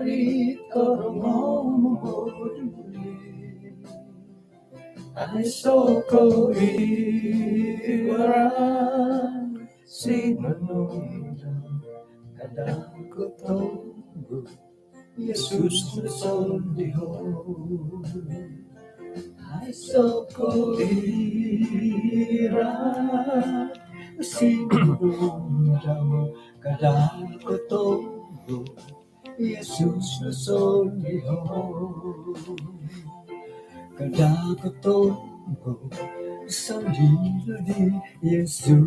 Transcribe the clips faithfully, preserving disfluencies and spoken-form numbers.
Ri korongou mogoduli, aiso' ko' iran sinonong dau, kada' ko' tonggo Yesus no sondiho. Aiso' ko' iran sinonong dau, kada' ko' tonggo Yesus no sondiho. Kada' ko' tonggo sondiho di Yesus.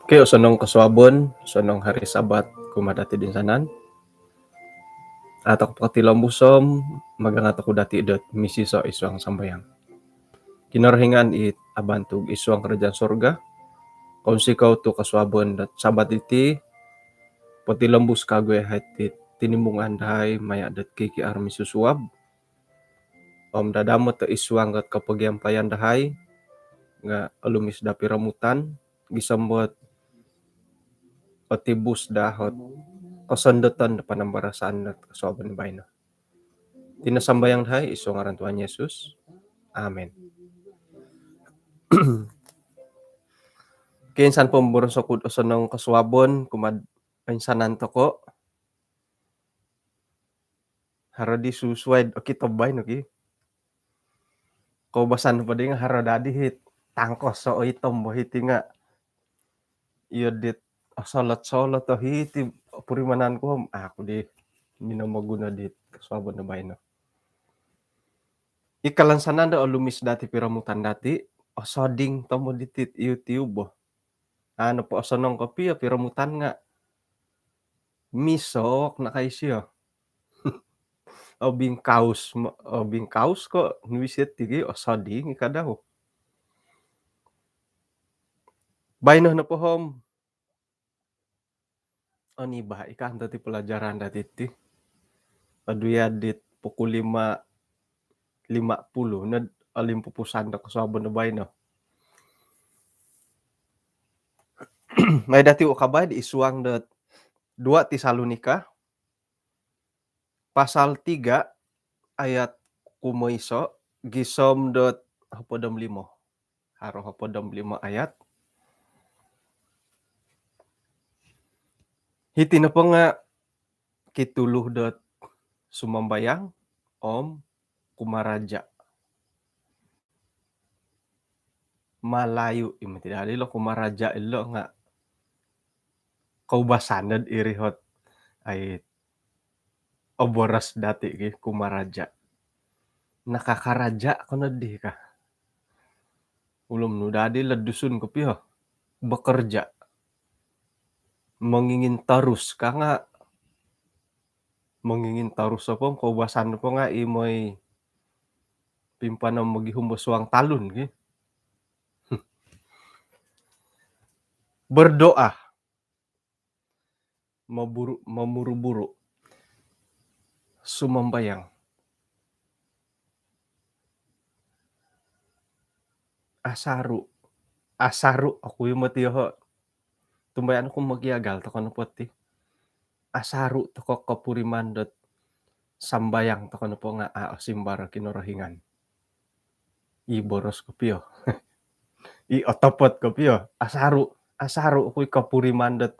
Okey, osonong kosuabon, osonong hari Sabat kumaa dati' toinsanan. Ato' potilombus om magangat oku dati' dot misiso' id suang sambayang. Kinorohingan it abantug id suang karajaan surga, kounsikou tu' kosuabon dot Sabat diti potilombus kagu yahai ti tinimungan dahai maya' dot K K R Misusuab. Om dadamot id suang dot kopogiampayan dahai nga' olumis daa piromutan gisom dot otibus daa ot kosondoton do panambarasan dot kosuabon baino. Iti no sambayang dahai id suang ngaran Tuhan Yesus. Amin. Okey, insan po moboros oku'd osonong kosuabon kumaa'd toinsanan toko'. Haro di susuai'd okito baino ki. Koubasan po di nga' haro dadi hiti tangkos o itom bo hiti nga' iyo dit osolot-solot o hiti purimanan ku om aku di minomoguno dit kosuabon do baino. I kalansanan do olumis dati' piromutan dati', osoding tomod diti YouTube bo. Anu po osonong kopio piromutan nga' misok nakai sio. Obingkaus, obingkaus ko' nuisit tigi osoding i kadau. Baino nopo om oni bah ikan tati pelajaran dati ti. Aduh ya, dit pukul lima lima puluh nod olimpupusan do kosuabon do baino. Mai dati ukabai di id suang dot dua Tesalonika pasal tiga ayat kumoiso gisom dot hopod om limo. Haro hopod om limo ayat. Hiti nopo nga' kitulu dot sumambayang om kumaraja. Malayu i mati dadi lo kumaraja ilo nga' koubasan dot iri ot ai oboros dati' ki kumaraja. Nakakaraja ko nodi ka. Ulum nu dadi lo Dusun kopio. Bekerja. Mengingin terus ka nga' mengingin terus opo koubasan opo nga' i moi pimpano mogihum bo suang talun ki. Berdoa. Maburu, mamuru-buru. Sumambayang. Asaru. Asaru oku i mati oho. Tumbayaan ku mogiagal toko nopo ti. Asaru toko kopuriman dot sambayang toko nopo nga' a' osimbar Kinorohingan. I boros kopio. I otopot kopio. Asaru, asaru oku i kopuriman dot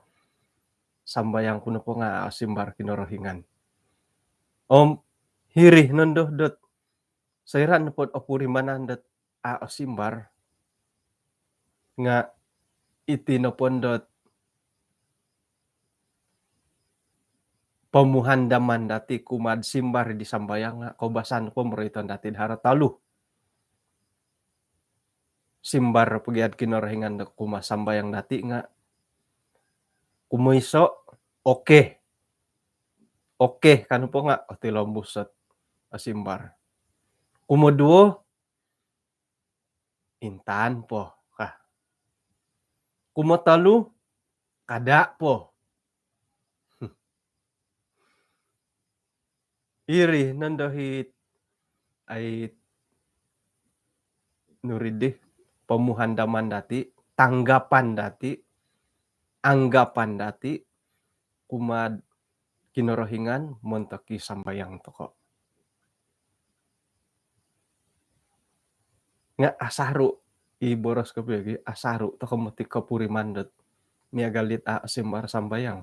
sambayang ku nopo nga' a' osimbar Kinorohingan. Om hiri nondo dot soira' nopo dot opurimanan dot a' osimbar nga' iti nopo dot pomuhandaman dati' kumaa'd simbar di sambayang nga' koubasan po moroiton dati' do haro tolu. Simbar pogia'd Kinorohingan do kumaa sambayang dati' nga' kumoiso, okey. Okey ka nopo nga' otilombus ot osimbar. Kumoduo, intaan po ka. Kumotolu, kada' po. Iri nondo hiti ai nuri dih, pomuhandaman dati, tanggapan dati, anggapan dati kumaa Kinorohingan montok i sambayang toko. Nga asaru i boros kopio gi, asaru toko moti kopuriman dot miagal dit a simbar sambayang.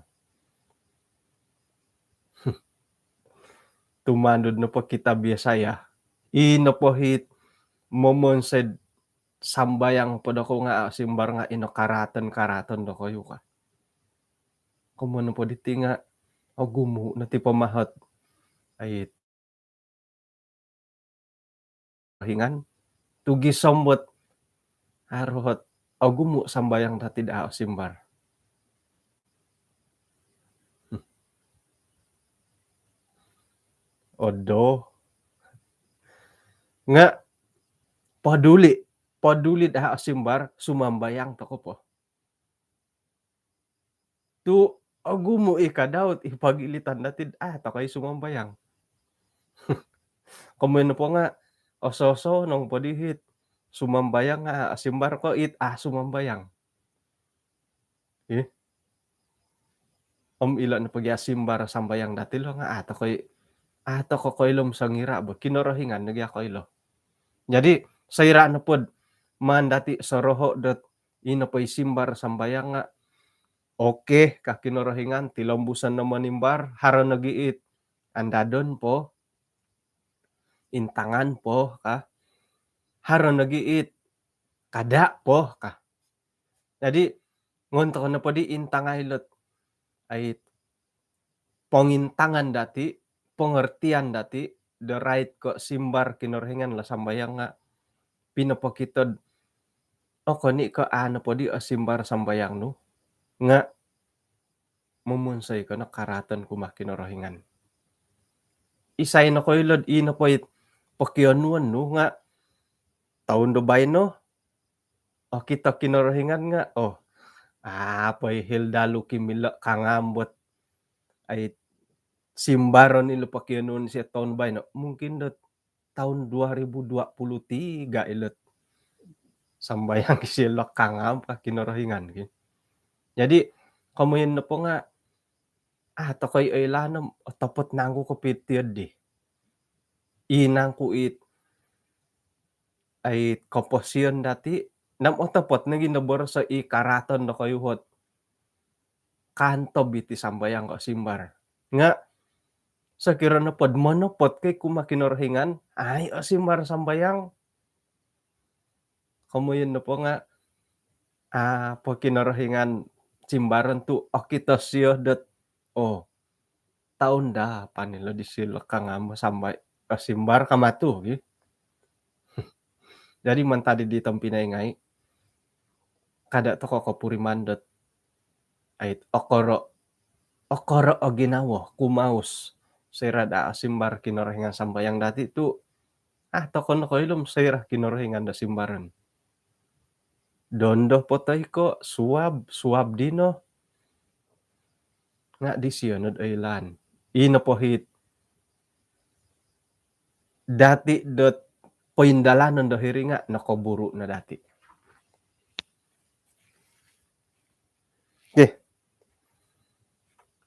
Tumanud nopo kitab Yesaya, i nopo hit momonsed sambayang po doko nga a simbar nga ino karaatan-karaatan dokoyu ka. Komoyon nopo diti nga ogumu no ti pomahot ai Kinorohingan, tugi sombot arohot ogumu sambayang dati daa simbar. Odo. Nga poduli, poduli daa simbar, sumambayang toko po. Tu ogumu i ka Daud, i pagilitan dati a toko i sumambayang. Komoyon nopo nga oso-oso nong po dihit, sumambayang a simbar ko it a sumambayang. Ih. Om ilo nopo gia simbar sambayang dati lo nga a toko i, a toko koilo om songira bo Kinorohingan nogi a koilo. Jadi soira nopod maan dati soroho dot i nopo i simbar sambayang nga, okey ka Kinorohingan, tilombuson no monimbar, haro nogi it andadon po, intangan po ka, haro nogi it kada po ka. Jadi ngon toko nopo di intangai lot ai pongintangan dati, pengertian dati, do rait ko simbar Kinorohingan lo sambayang nga pinopokito do okon i ko a nopo di o simbar sambayang nu nga momonsoi ko no karaatan kumaa Kinorohingan. Isai nokoilo do i nopo it pokionuon nu nga toun do baino okito Kinorohingan nga, oh, a po i hil dalu ki milo kangam bot ai simbaron ilo pokionuon sio toun baino. Mungkin dot tahun dua ribu dua puluh tiga ilot sambayang sio lo kangam ka Kinorohingan ki. Jadi komoyon nopo nga a toko i oilaan om otopot nangku kopio di i nangku it ai koposion dati, nam otopot nogi no boroso i karaatan dokoyu hot kantob iti sambayang ko simbar. Nga sokiro nopod monopot ko i kumaa Kinorohingan, ai o simbar sambayang. Komoyon nopo nga a po Kinorohingan simbaron tu okito sio dot, oh, toun daa panilo di sio lo kangam sambai, eh, simbar kama tu gi. Jadi mantad di tompinai ngai, kada toko kopuriman dot ait okoro, okoro o ginawo, kumaus soira daa simbar Kinorohingan sambayang dati tu a toko nokoilo om soira Kinorohingan do simbaron. Dondo po toi ko suab, suab dino nga disio nod oilaan. I nopo hit dati dot poindalanon do hiri nga nokoburu no dati. Okey.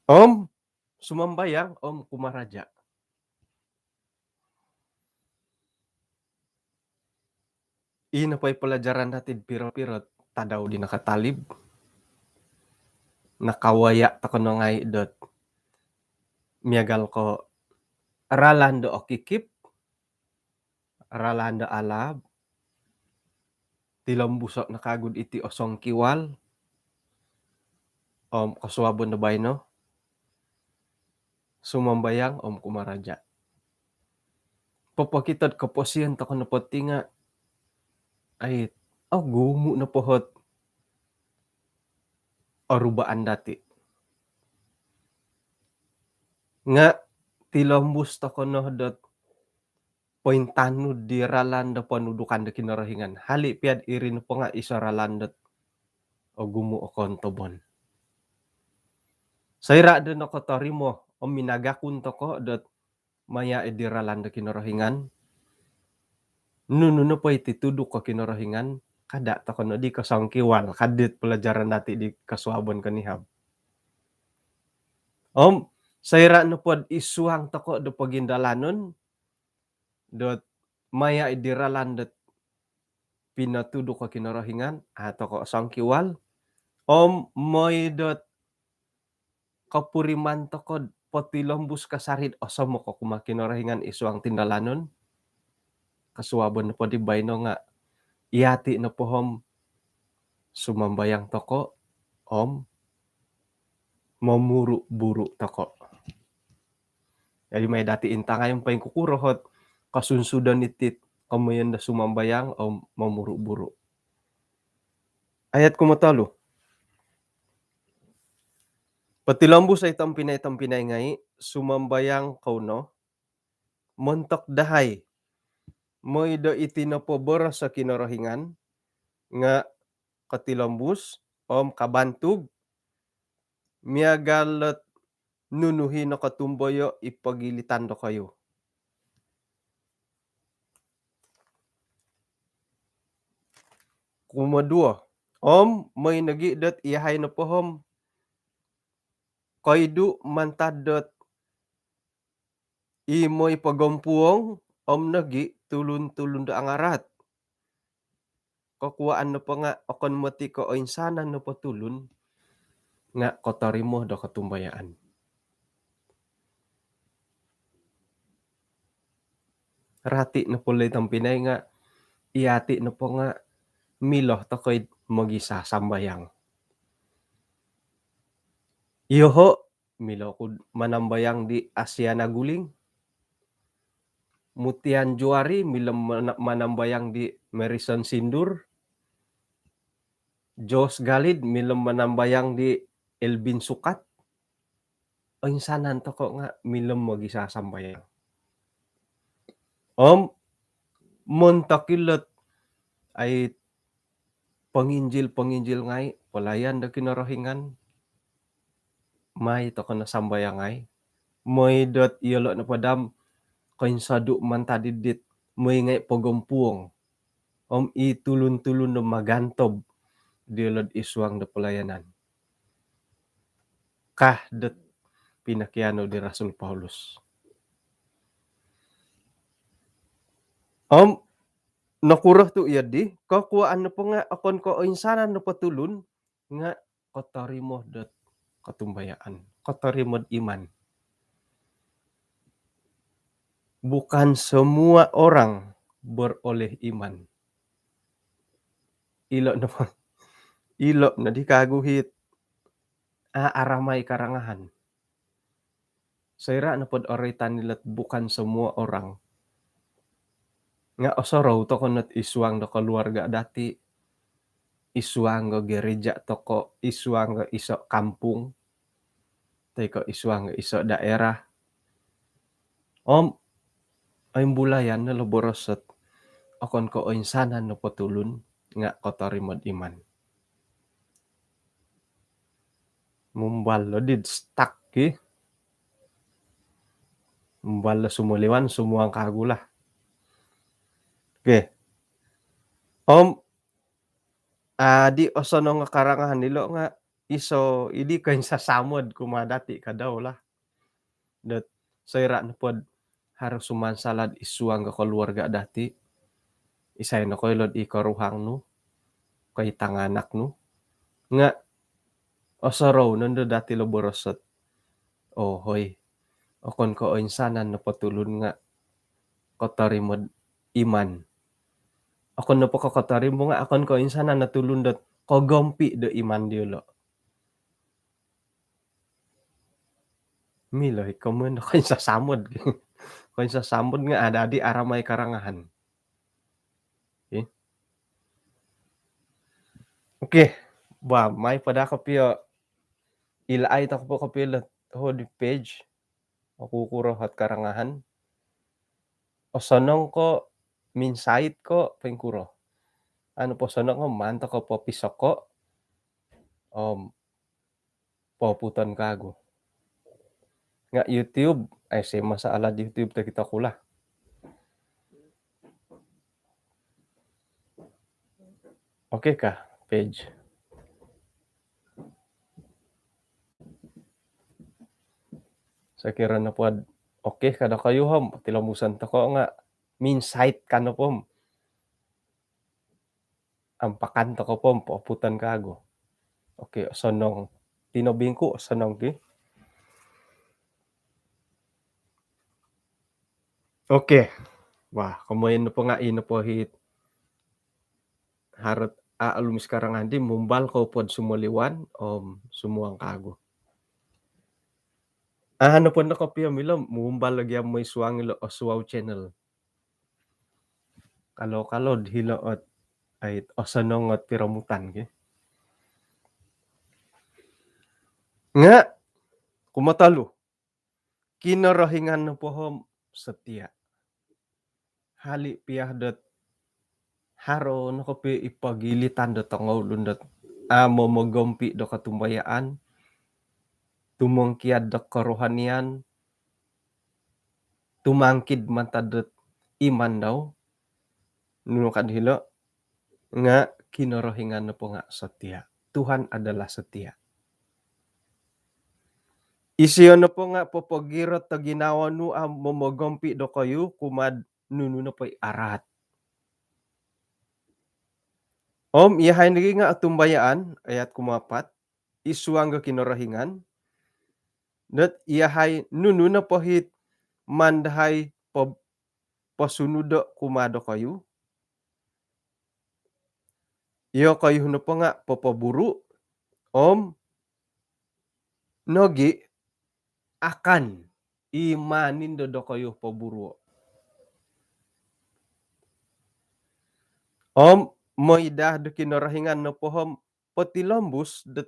Om sumambayang om kumaraja. I nopo i pelajaran dati piro-piro tadau di nakatalib, nakawaya toko no ngai dot miagal ko ralan do okikip, ralan do alab, tilombuso no kagu iti osongkiwal om kosuabon do baino, sumambayang om kumaraja. Popokito do koposion toko nopo ti nga ai ogumu nopo hot orubaan dati. Nga tilombus toko no dot pointanud di ralan do ponudukan do Kinorohingan. Hali pia do iri nopo nga iso ralan dot ogumu o kontobon. Soira do nokotorimo om minagakun toko dot maya id di ralan do Kinorohingan, nunu nopo iti tuduk ko Kinorohingan, kada' toko' nodi kosongkiwal, ka dit pelajaran dati' di kosuabon konihab. Om soira' nopod isuang toko' do pogindalanon dot maya' id ralan dot pinotuduk ko Kinorohingan, a' toko' songkiwal, om moi dot kopuriman toko'd potilombus kasari'd osomok oku kumaa Kinorohingan isuang tindalanon. Kosuabon nopo di baino nga' iyati' nopo om sumambayang toko' om momuru-buru toko'. Jadi mai dati' intangai om poingkukuro ot kosunsudon iti't komoyon do sumambayang om momuru-buru. Ayat kumotolu. Potilombus oi tompinai-tompinai ngai', sumambayang kou no montok dahai, moi do iti nopo boros o Kinorohingan nga' kotilombus om kabantug miagal dot nunu i nokotumboyo' i pogilitan dokoyu. Kumoduo, om moi nogi' dot iyahai nopo om koidu' mantad dot i moi pogompuong om nogi' tulun-tulun do angaraat. Kokuwaan nopo nga' okon moti' ko' oinsanan nopo tulun nga' kotorimo do kotumbayaan. Rati' nopo loi tompinai nga' iyati' nopo nga' milo toko'd mogisasambayang. Iyoho' milo ku'd manambayang di Asiana Guling. Mutian Juari milo mana-, manambayang di Marison Sindur. Jos Galid milo manambayang di Elvin Sukat. Oinsanan toko' nga' milo mogisasambayang. Om montok ilo't ai ponginjil-ponginjil ngai', pelayan do Kinorohingan, mai toko' no sambayangai. Moi dot iyolo' nopod om koinsodu' mantad id dit moi ngai' pogompuong om i tulun-tulun do magantob diyolo'd isuang do pelayanan, ka dot pinokianu di Rasul Paulus. Om nokuro tu' iyo di, kokuwaan nopo nga' okon ko' oinsanan nopo tulun nga' kotorimo dot kotumbayaan, kotorimo'd iman. Bukan semua orang beroleh iman. Ilo' nopo, ilo' nodi kagu it a' aramai karangahan. Soira' nopod oroitan ilo't bukan semua orang nga' osorou toko' no't isuang do koluarga' dati', isuang do gereja toko', isuang do iso' kampung toi ko' isuang do iso' daerah. Om oimbulayan no lo boros ot okon ko' oinsanan nopo tulun nga' kotorimo'd iman. Mumbal lo did stuck ki. Mumbal lo sumoliwan, sumuang kagu lah. Okey. Om adi osonong o karangahan ilo' nga' iso idi koinsasamod kumaa dati' kadau lah. Dot soira' nopod haro sumansalad isuang ko koluarga' dati', isai nokoilo'd i koruhang nu, ko i tanganak nu, nga' osorou nondo dati' lo boros ot, oh hoi, okon ko' oinsanan nopo tulun nga' kotorimo'd iman. Okon nopo ko' kotorimo nga' okon ko' oinsanan o tulun dot kogompi' do iman diyolo'. Milo i komoyon do koinsasamod. Koinsasamod nga' adadi aramai karangahan. Okey. Okey. Ba, mai po daa kopio. Ilaai toko' po kopio lo ho di page. Oku kuro ot karangahan. Osonong ko' minsait ko' poingkuro. Anu po osonong ko' maan toko' popisoko'. Om poputon kagu. Nga' YouTube, aiso masalah di YouTube tokito ku lah. Okey kah, page? Sokiro nopo dot okey kah dokoyu om tilombuson toko nga' minsait kah nopo om ampakan toko po om pooputan kagu. Okey, osonong. Tinobingku, osonong ki. Okey. Wah, komoyon nopo nga' ino po hiti haro dot olumis karangadi, mumbal kou po dot sumoliwan om sumuang kagu. Aa nopo no kopio milo mumbal lagi om moi suang ilo Osuau Channel. Kalau-kalau dilo ot ai osonong ot piromutan ki. Nga' kumotolu, Kinorohingan nopo om setia. Hali pia dot haro no kopio i pogilitan do tongoulun dot amo mogompi do kotumbayaan, tumongkiad do kerohanian, tumangkid mantad dot iman dau, nunu ka dilo, nga' Kinorohingan nopo nga' setia. Tuhan adalah setia. Isio nopo nga' popogirot do ginawo nu om momogompi dokoyu kumaa dot nunu nopo i araat. Om iyahai nogi nga' otumbayaan, ayat kumaapat, id suang do Kinorohingan, dot iyahai nunu nopo hiti maan dahai po- posunudo kumaa dokoyu, iyokoyu nopo nga' popoburu om nogi akan i maan indo dokoyu poburuo. Om mooi daa do Kinorohingan nopo om potilombus dot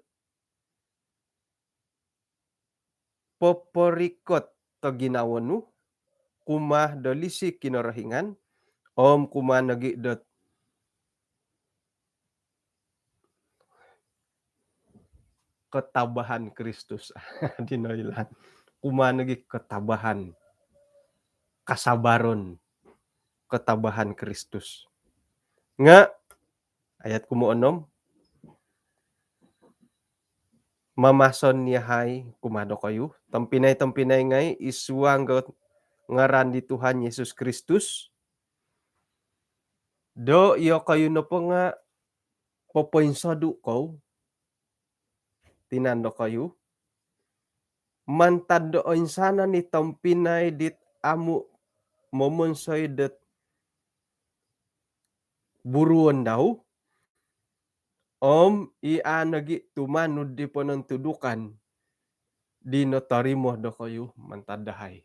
poporikot do ginawo nu kumaa do lisi Kinorohingan om kumaa nogi dot ketabahan Kristus. Dino ilaan. Kumaa nogi ketabahan, kesabaran, ketabahan Kristus. Nga' ayat kumoonom, mamason iyahai kumaa dokoyu, tompinai-tompinai ngai', id suang do ngaran di Tuhan Yesus Kristus, do iyokoyu nopo nga' popoinsodu kou, tinan dokoyu, mantad do oinsanan i tompinai dit amu' momonsoi dot buruon dau, om i a' nogi tumanud di ponontudukan di notorimo dokoyu mantad dahai.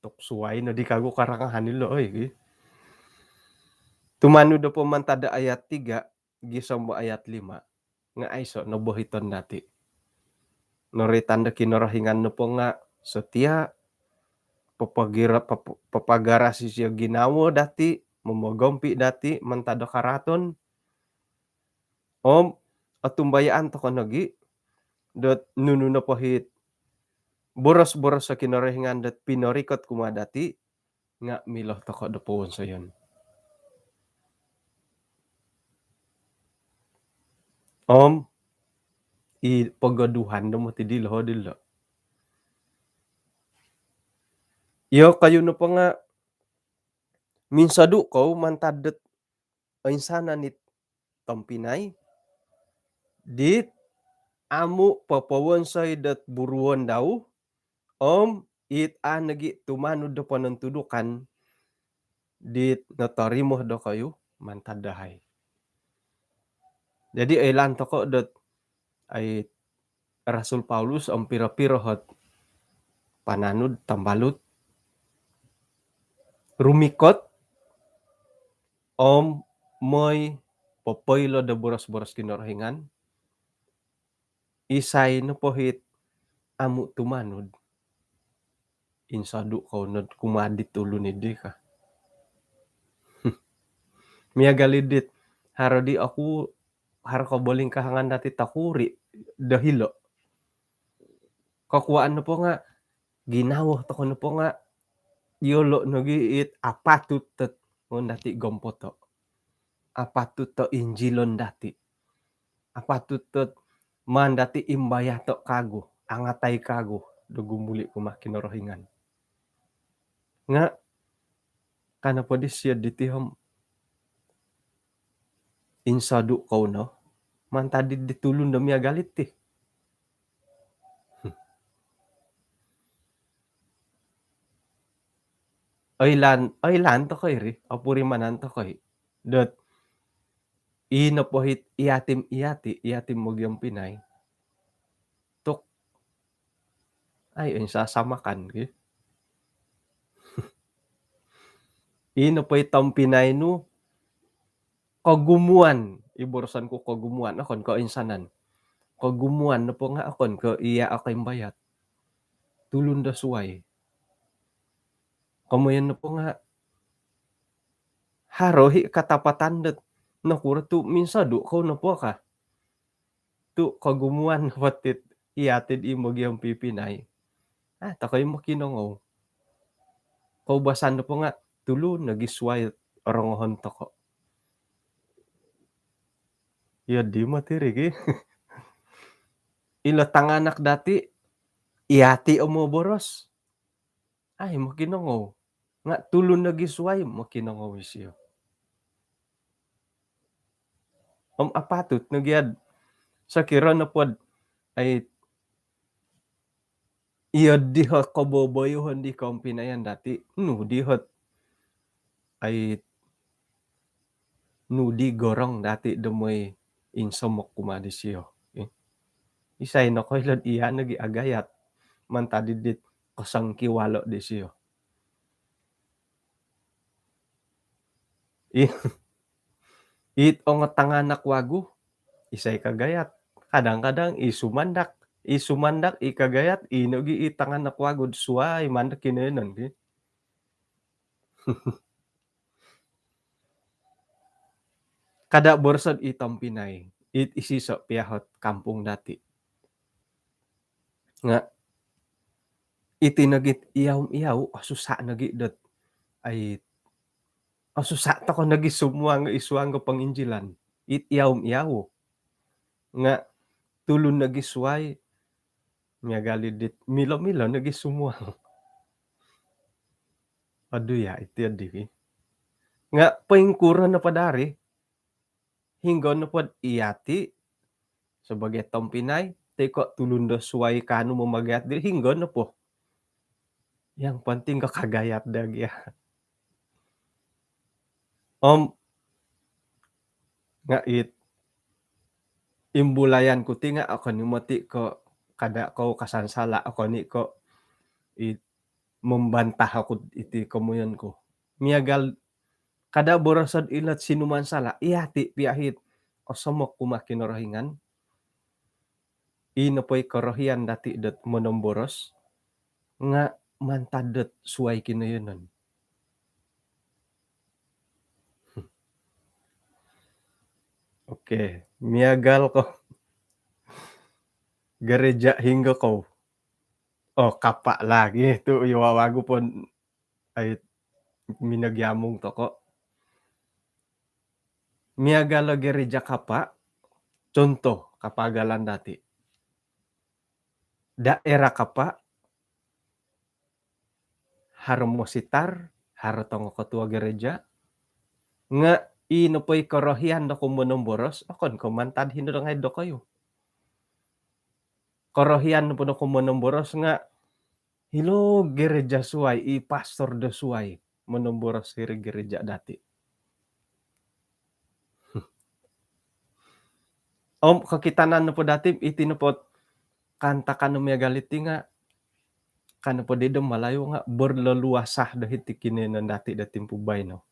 Tok suwai no di kagu karangahan ilo, oi, ki. Tumanud opo mantad do ayat tiga gisom do ayat lima, nga' aiso no bohiton dati. Noroitan do Kinorohingan nopo nga' setia, papagara-, pap-, papagaras isio ginawo dati, momogompi dati mantad do karaaton. Om otumbayaan toko nogi dot nunu nopo hiti boros-boros do Kinorohingan dot pinorikot kumaa dati, nga' milo toko do powonsoyon. Om i pogoduhan do moti dilo, dilo. Iyokoyu nopo nga' minsodu kou mantad dot oinsanan it tompinai dit amu' popowonsoi dot buruon dau, om it a' nogi tumanud do ponontudukan dit notorimo dokoyu mantad dahai. Jadi oilaan toko dot ai Rasul Paulus om piro-piro ot pananud, tambalut, rumikot om moi popoilo do boros-boros Kinorohingan, isai nopo hiti amu' tumanud, insodu kou nod kumaa dit tulun iddi ka. Miagal i dit haro di oku, haro kobolingkahangan dati tokuri do hilo. Kokuaan nopo nga' ginawo toko nopo nga' iyolo' nogi it apatut dot Ngoon dati' gompoto'. Apatut do injilon dati'. Apatut do maan dati' imbayato' kagu, angatai kagu do gumuli' kumaa Kinorohingan. Nga' ka nopo disio diti om insodu' kou no mantad di tulun do miagal iti. Oilaan, oilaan toko' iri, opurimanan toko' i' dot ii nopo it iati om iati, iati mogiompinai tu' ai insasamakan ki. Ii nopo it tompinai nu kogumuan, i boroson ku kogumuan, okon ko' insanan. Kogumuan nopo nga' okon ko' iya' o koimbayat. Tulun do suwai. Komoyon nopo nga' haro i' katapatan dot nokuro tu' minsodu' kou nopo ka. Tu' kogumuan nopo tit iati di mogiompipinai. Ah, toko' i' mokinongou. Koubasan nopo nga' tulun nogi suwai rongohon toko'. Iyo di moti ri ki. Ilo tanganak dati', iati o moboros. Ai, mokinongou. Nga' tulun nogi suwai, mokinongou isio. Om apatut nogi ad, sokiro nopod, ai, iyo diho koboboyuhon di kompinayan dati', nu diho, ai, nu di gorong dati' do moi insomok kumaa disio. Eh, isai nokoilo'd iya' nogi agayat mantad di dit kosongkiwalo' disio. I-, it ongo tanganak wagu, isai kagayat. Kadang-kadang i sumandak, i sumandak, i kagayat, i nogi i tanganak wagu'd suwai mandak kinoiyonon ki. Kada' borosod i tompinai, it isiso' piya hot kampung dati'. Nga' iti nogi iyau om iyau, osusa' nogi dot, ai, osusa' toko' nogi sumuang i suang do ponginjilan. It iyau om iyau. Nga' tulun nogi suwai, miagal i dit milo-milo nogi sumuang. Aduh ya, iti adi ki. Nga' poingkuro nopo dari, hinggo nopod iyati' sabagai tompinai, toi ko' tulun do suwai kaanu mamagayat diri, hinggo nopo. Yang penting ko kagayat daa gia. Om nga' it imbulayan ku ti nga' okon i' moti' ko' kada' kou kasansala', okon i' ko' it mambantah oku iti komoyon ku. Miagal kada' borosod ilo'd sinumansala', iyati' piya hit osomok kumaa Kinorohingan. Ii nopo i korohian dati' dot monomboros nga' mantad dot suwai kinoiyonon. Okey, miagal ko gereja hinggo kou. Oh, Kapa' lagi tu' iyo wawagu pon ai minogiamung toko'. Miagal o gereja Kapa', contoh kapaagalan dati'. Daerah Kapa', haro mositar, haro tongo ketua gereja, nga' ii nopo i korohian dokou monomboros, okon ko' mantad hino do ngaid dokoyu. Korohian nopo dokou monomboros nga' hilo gereja suwai, i pastor do suwai monomboros hiri gereja dati'. Om kokitanan nopo dati', iti nopo kaantakan do miagal iti nga', ka nopo di do Malayu nga' berleluasa do hiti kinoiyonon dati' do timpu baino.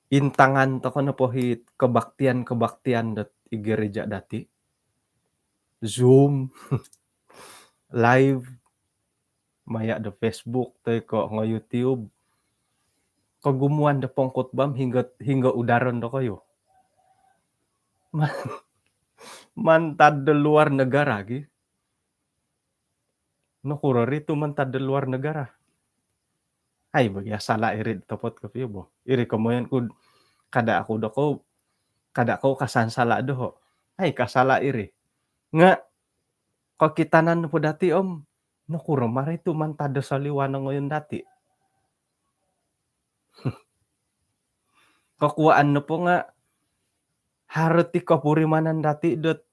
Intangan toko' nopo hit kebaktian-kebaktian dot i gereja dati'. Zoom, live, maya' do Facebook, toi ko' ngo YouTube. Kogumuan do pongkhutbah om hinggo, hinggo udaron dokoyu. Ma-, mantad do luar negara gi. Nokuro ri tu' mantad do luar negara? Ai, bagi asala iri topot kopio bo. Iri komoyon ku, kada aku doko, kada kou kasansala doho. Ai, kasala iri. Nga kokitanan nopo dati om, nokuro mari tu mantad do soliwan o ngoyon dati. Kokuaan nopo nga haro ti kopurimanan dati dot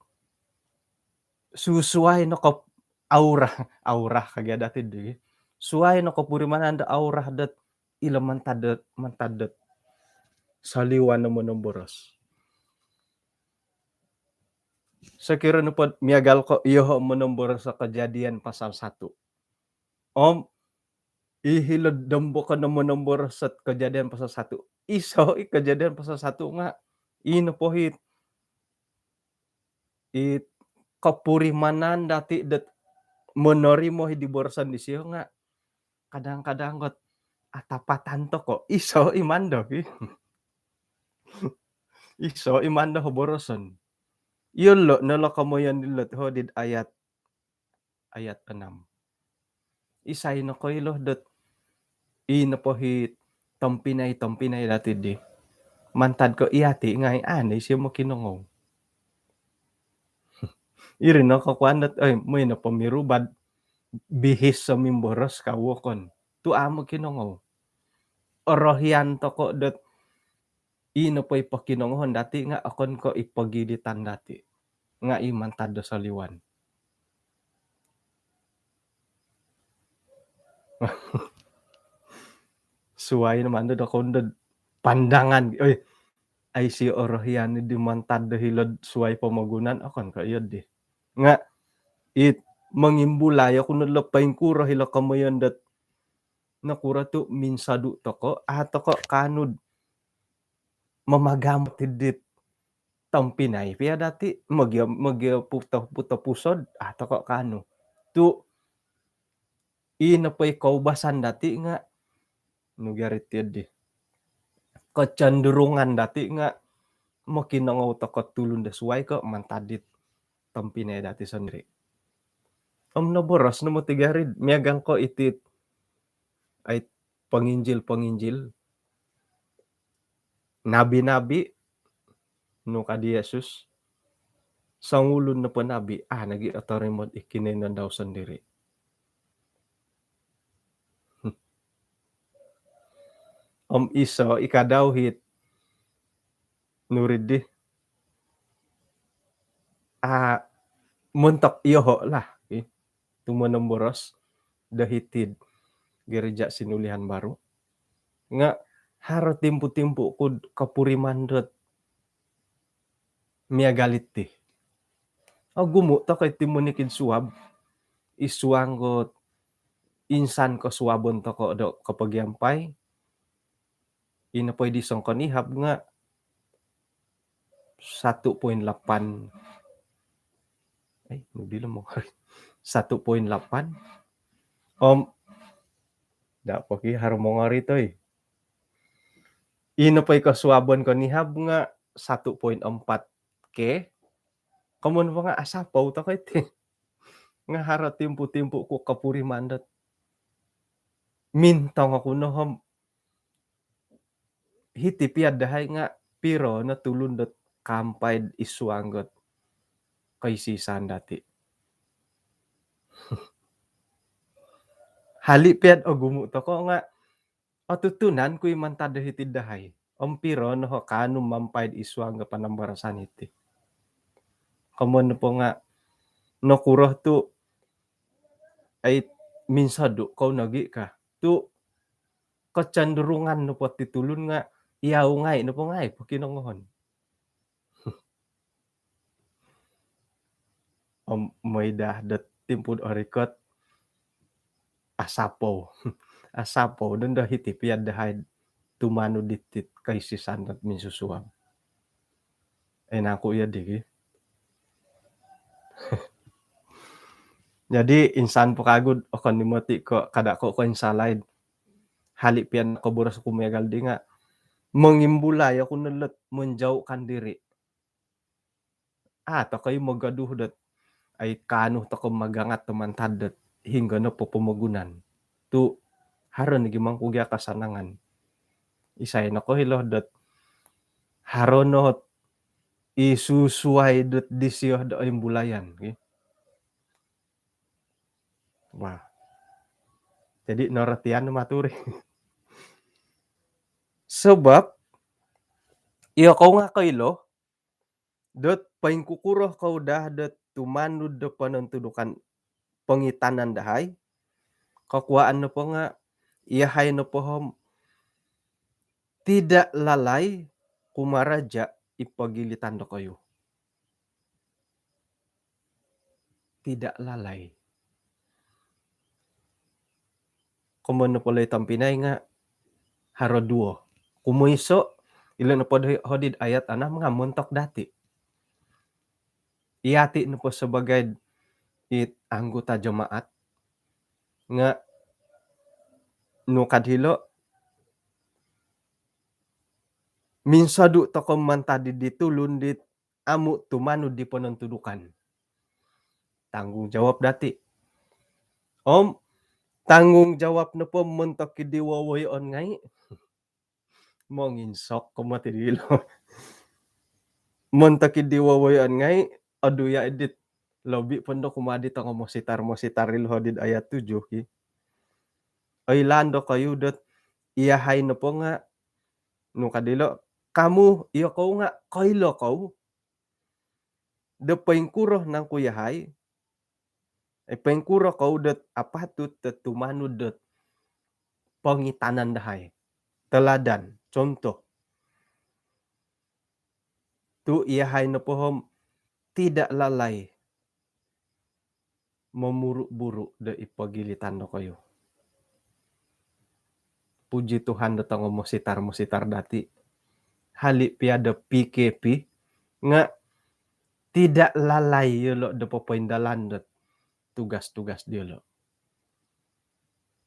susuai no kop-, aura, aura kagia dati di. Suai no kopurimanan do aura dot ilo mantad dot, mantad dot soliwan o monomboros. Sokiro nopo miagal ko iyoho monomboros o Kejadian pasal satu. Om i hilo dombo ko no monomboros ot Kejadian pasal satu. Iso i Kejadian pasal satu nga i nopo hi it kopurimanan dati dot monorimo hi di boroson disio nga kadang-kadang got atapatan toko. Iso i mando ki. Iso i mando ho boroson. Iyolo no lo komoyon dilo ho di ayat, ayat enam. Isai no koilo dot i nopo hi tompinai-tompinai dati di. Mantad ko iyati ngai, ani sio mokinongou. Iri no kokuan dot, oi, moi no pomirubad bihis so mimboros ka wokon. Tu amo kinongou. Orohian toko dot i nopo i pokinongohon dati nga okon ko i pogiditan dati. Nga i mantad do soliwan. Suai no mando do koundod pandangan. Oi, ai si orohian di mantad do hilod suai pomogunan, okon ko iyo di. Nga it mongimbulai oku no lo poingkuro hilo komoyon dot nokuro tu minsodu toko, a toko kanud mamagam tidit tompinai pia dati, mogio, mogio puto, puto pusod, a toko kanu. Tu i nopo i koubasan dati nga nu gari tiyo di. Kecenderungan dati nga mokinongou toko tulun do suai ko mantad dit tompinai dati sondiri. Om noboros no moti gari miagal ko iti ai penginjil-penginjil, nabi-nabi, nu ka di Yesus, songulun nopo nabi, ah, nogi otorimo i kinoinon dau sondiri. Om iso i ka dau hit nurid di. Ah, montok iyoho lah, eh. Tu monomboros do hiti'd gereja Sinulihan Baru. Nga haro timpu-timpu kud kopuriman dot miagal iti. Ogumu toko iti monikid suab, i suang got insan kosuabon toko do kopogiampai. I nopo i di songkonihab nga satu poin lapan. Eh, nudi lo mongori. Satu poin lapan. Om, da poki haro mongori toi. I nopo i kosuabon konihab nga satu poin empat K. Komon po nga asapou toko iti. Nga haro timpu-timpu ku kopuriman dot mintong oku no om hiti piad dahai nga piro no tulun dot kaampai id suang got koisisan dati. Hali piad ogumu toko nga otutunan ku i mantad do hiti dahai. Om piro no ho kaanu maampai id suang got panambarasan hiti. Komon po nga nokuro tu ai minsodu kou nogi ka. Tu kecenderungan nopo ti tulun nga iyau ngai nopo ngai pokinongohon. Om moidah do timpu do orikot asapou. Asapou dondo hiti piad dahai tumanud diti koisisan dot minsusuab. Eh, nangku iyo digi. Jadi insan po kagu okon ni moti ko kada ko koinsalai. Hali pian koboros ku miagal di nga mongimbulai oku no lot menjauhkan diri. Ah, toko i mogoduh dot ai kaanu toko magangat do mantad dot hinggo nopo pomogunan. Tu haro nogi mangku gia kasanangan. Isai nokoilo dot haro no ot i susuai dot disio do imbulayan, ki. Wah. Jadi norotian maturi. Sebab iyo kou nga koilo dot poingkukuro kou daa dot tumanud do ponontudukan pongitanan dahai, kokuaan nopo nga iyahai nopo om tidak lalai kumaraja i pogilitan dokoyu. Tidak lalai. Komoyon nopo lo i tompinai nga haro duo. Kumoiso, ilo nopo do hodi'd ayat anam nga montok dati. Iyati nopo sebagai it anggota jemaat nga nukad hilo minsodu tokou mantad di tulun dit amu tumanud di ponontudukan. Tanggungjawab dati. Om tanggungjawab nopo montok di wowoyoon ngai. Monginsok ko mati dilo. Montok di wowoyoon ngai, aduh ya edit. Lobi pondo kumadi tongo mositar-mositar ilo hodi'd ayat tujuh, ki. Oilaan dokoyu dot iyahai nopo nga nukad ilo, kamu, iyo kou nga koilo kou do poingkuro nangku iyahai, eh, poingkuro kou dot apatut dot tumanud dot pongitanan dahai. Teladan, contoh. Tu iyahai nopo om tidak lalai momuru-buru do i pogilitan dokoyu. Puji Tuhan do tongo mositar-mositar dati. Hali pia do P K P nga tidak lalai yolo do popoindalan do tugas-tugas diolo.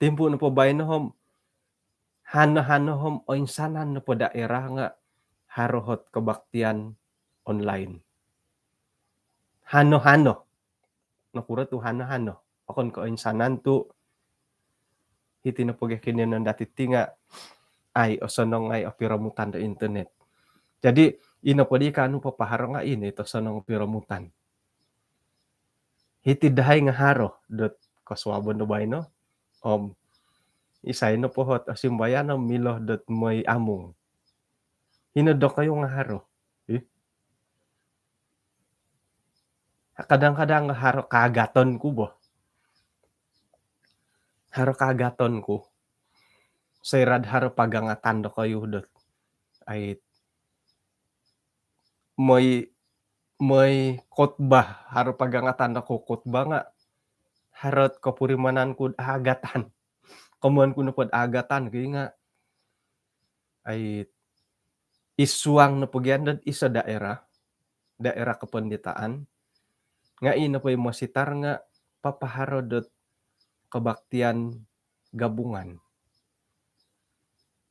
Timpu nopo baino om hano-hano om oinsanan nopo daerah nga haro ot kebaktian online. Hano-hano. Nokuro tu hano-hano? Okon ko oinsanan tu hiti nopo gia kinoyonon dati ti nga ai osonong ai o piromutan do internet. Jadi ino po di kaanu papaharo nga ino it osonong o piromutan. Hiti dahai nga haro dot kosuabon do baino om isai nopo ot osimbayan om milo dot moi amung. Ino dokoyu nga haro. Ih. Kadang-kadang nga haro kaagaton ku bo. Haro kaagaton ku. Soira'd haro pagangatan dokoyu dot ai moi, moi khotbah, haro pagangatan dokoyu khotbah nga haro ot kopurimanan ku'd aagatan. Komoyon ku nopo'd aagatan ki nga ai id suang nopo gia dot iso daerah, daerah kependetaan, nga ino po i mositar nga papaharo dot kebaktian gabungan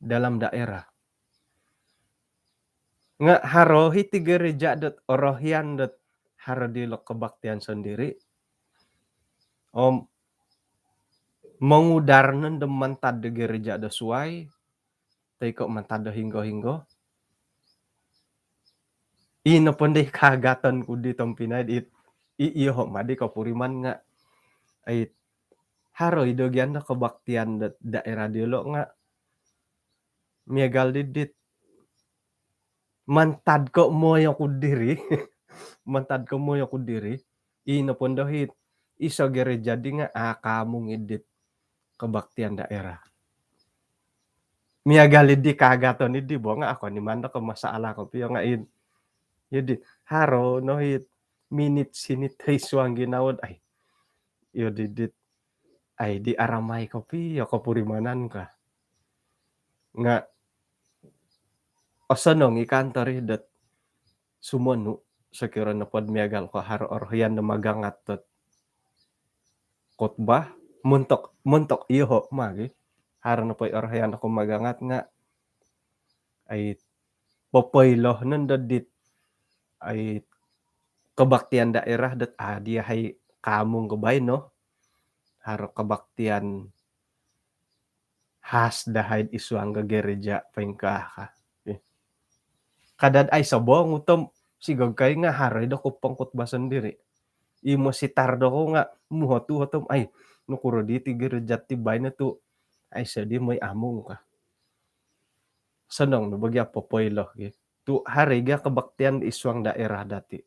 dalam daerah. Nga haro hiti gereja dot orohian dot haro dilo kebaktian sondiri om mongudar nondo mantad do gereja do suai toi ko mantad do hinggo-hinggo. Ino pondo i kaagaton ku di tompinai di, i, iyoho madi kopuriman nga ai haro i do gia do kebaktian da-, daerah diolo nga miagal di dit mantad ko moi oku diri, mantad ko moi oku diri, ino pondo it iso gereja di nga aakaamung id dit kebaktian daerah. Miagal di kaagaton di bo nga okon i mantad ko masalah kopio nga id. Jadi haro no it minit sinit id suang ginawo dot ai. Iyo di dit ai di aramai kopio kopurimanan ka. Nga osonong i kantor i dot sumonu sokiro nopo'd miagal ko haro orohian do magangat dot khotbah montok, montok iyoho magi. Haro nopo i orohian do magangat nga ai popoilo nondo dit ai kebaktian daerah dot adi yahai kaamung ko baino. Haro kebaktian Khas dahai id suang gereja poingkaa ka. Kadad ai sobong utom sigog kai nga haro i doku pengkhotbah sendiri. I mositar doku nga muhot tu utom ai nokuro di ti gereja ti baino tu ai sedi moi amung ka. Sonong no bagi apo poilo gi. Tu haro i gia kebaktian id suang daerah dati.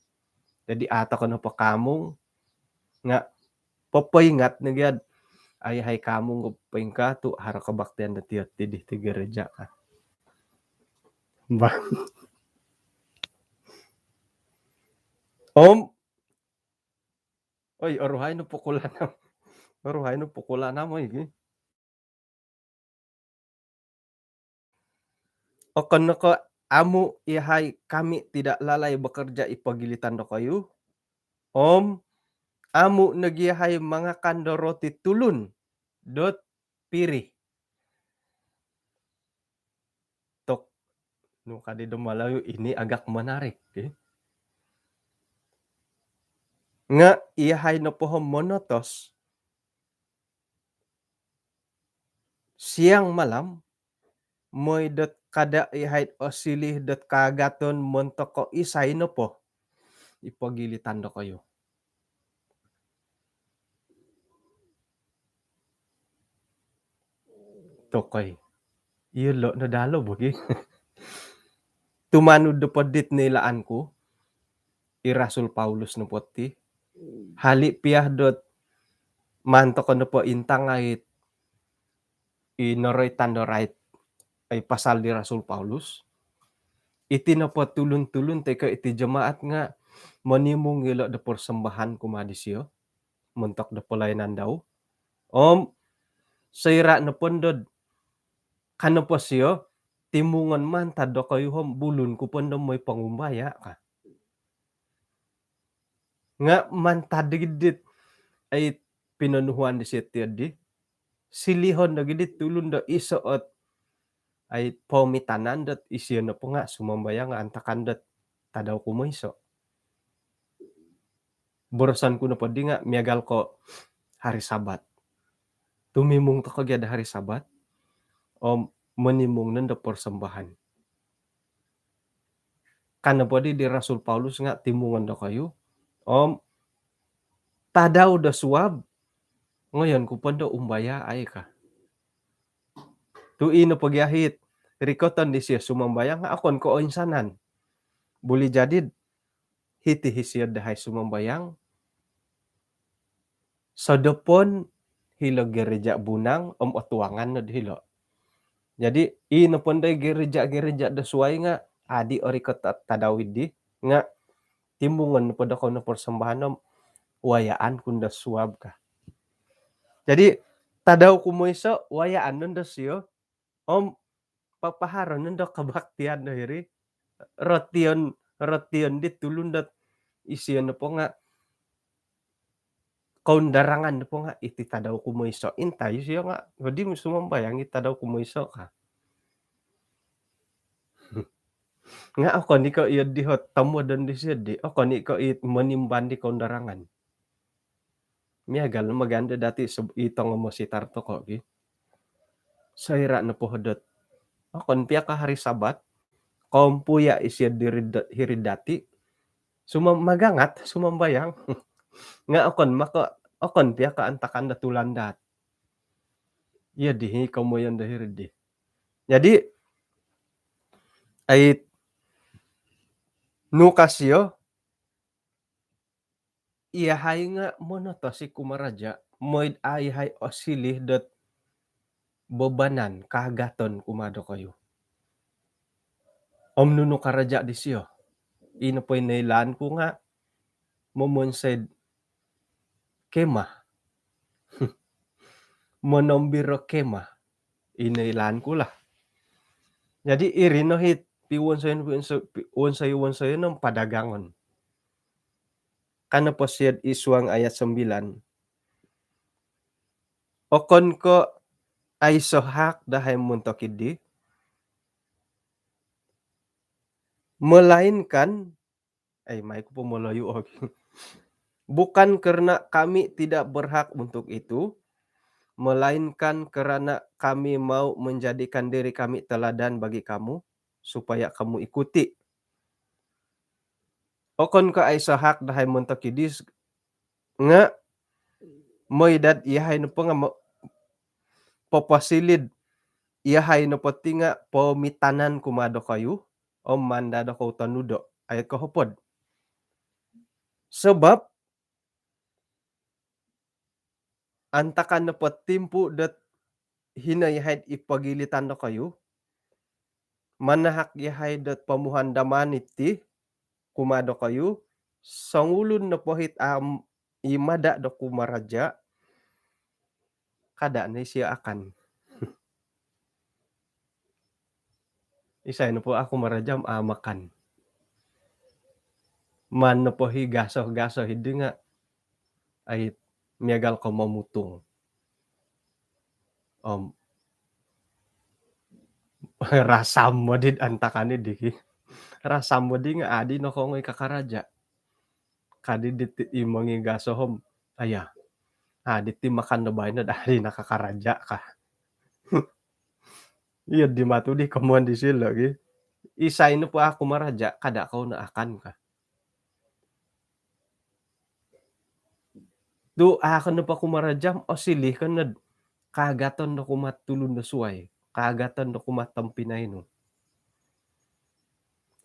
Jadi atau kena pekamung nga popoingat no gia ai hai kamung ko poingkaa tu haro kebaktian dati ti di ti gereja ka. Bah. Om. Oi, oruhai no pukul anam. Oruhai no pukul anam oi gi. Okon no ko amu iyahai kami tidak lalai bekerja i pogilitan dokoyu. Om amu nogi iyahai mangakan do roti tulun dot piri. Tok nu kadi do Malayu ini agak menarik. Nga iyahai nopo hom monotos siang malam moi dot kada iyahai osilih dot kaagaton montok ko isai nopo i pogilitan dokoyu. Tokoi. Iyolo no dalo bogi. Tumanud do podit nilaan ku i Rasul Paulus nopo ti. Hali pia dot mantok nopo intang ait i noroitan do rait ai pasal di Rasul Paulus. Iti nopo tulun-tulun toi ko iti jemaat nga monimung ilo do persembahan kumaa disio montok do pelayanan dau. Om soira nopo ndod kano po sio timungon mantad dokoyu hom bulun ku po ndo moi pangumbaya ka. Nga mantad di gidit ai pinonuhuan disio ti di silihon do gidit tulun do iso ot ai pomitanan dot isio nopo nga sumambayang antakan dot tadau kumoiso. Boroson ku nopo di nga miagal ko hari Sabat. Tumimung toko gia do hari Sabat om monimung nondo persembahan. Kano po di di Rasul Paulus nga timungon dokoyu om tadau do suab ngoyon ku po ndo umbaya ai ka. Tu ino pogi ahit rikoton disio sumambayang nga okon ko oinsanan. Buli jadi hiti hisio dahai sumambayang sodopon hilo gereja bunang om otuangan nod hilo. Jadi i nopo ndai gereja-gereja do suai nga adi orikot tadau idi nga timungon nopo dokoyu no persembahan om wayaan ku ndo suab ka. Jadi tadau kumoiso wayaan nondo sio om papaharo nondo kebaktian do hiri rotion rotion di tulun dot isio nopo nga koundarangan nopo nga iti tadau kumoiso intai sio nga hodi sumambayang i tadau kumoiso ka. Nga okon i ko iyo di hot tomodon disio di okon i ko i monimban di koundarangan. Miagal no maganda dati i tongo mositar toko gi. Soira nopo hodot okon pia ka hari Sabat kompuya isio diri hiri dati suma magangat sumambayang. Nga okon mako okon pia ka antakan do tulandaat. Iyo di hi komoyon do hiri di. Jadi ai nu ka sio iyahai nga monotos i kumaraja moid ai hai osilih dot bebanan kaagaton kumaa dokoyu. Om nunu karaja disio ino po i noilaan ku nga momonsoi kemah. Monombiro kemah i noilaan ku lah. Jadi iri no hit piwonsoi wonsoi wonsoi nom padagangon. Kano po sio id suang ayat sembilan. Okon ko aiso hak dahai montok idi melainkan ai mai ku po Melayu ogi. Bukan kerana kami tidak berhak untuk itu, melainkan kerana kami mau menjadikan diri kami teladan bagi kamu, supaya kamu ikuti. Okon ko aiso hak dahai montok idis nga moidad iyahai nopo nga mo-, poposilid iyahai nopo ti nga pomitanan kumaa dokoyu om maan daa dokoyu tonudo. Ayat kohopod. Sebab antakan nopo timpu dot hino iyahai id pogilitan dokoyu, manahak iyahai dot pomuhandaman iti kumaa dokoyu, songulun nopo it amu i mada do kumaraja, kada no isio akan. Isai nopo au kumaraja om au makan. Maan nopo i gaso-gaso idi nga, ai, miagal ko momutung. Om rasam modi antakan idi ki. Rasam modi nga adi nokongoi kakaraja. Kadi diti i mongigaso om, aya, adi ti makan do baino, adi nakakaraja ka. Iyo di matu di komoyon disilo gi. Isai nopo au kumaraja, kada kou no akan ka. Tu au ko nopo kumaraja om osilih ko nod kaagaton do kumaa tulun do suai, kaagaton do kumaa tompinai nu.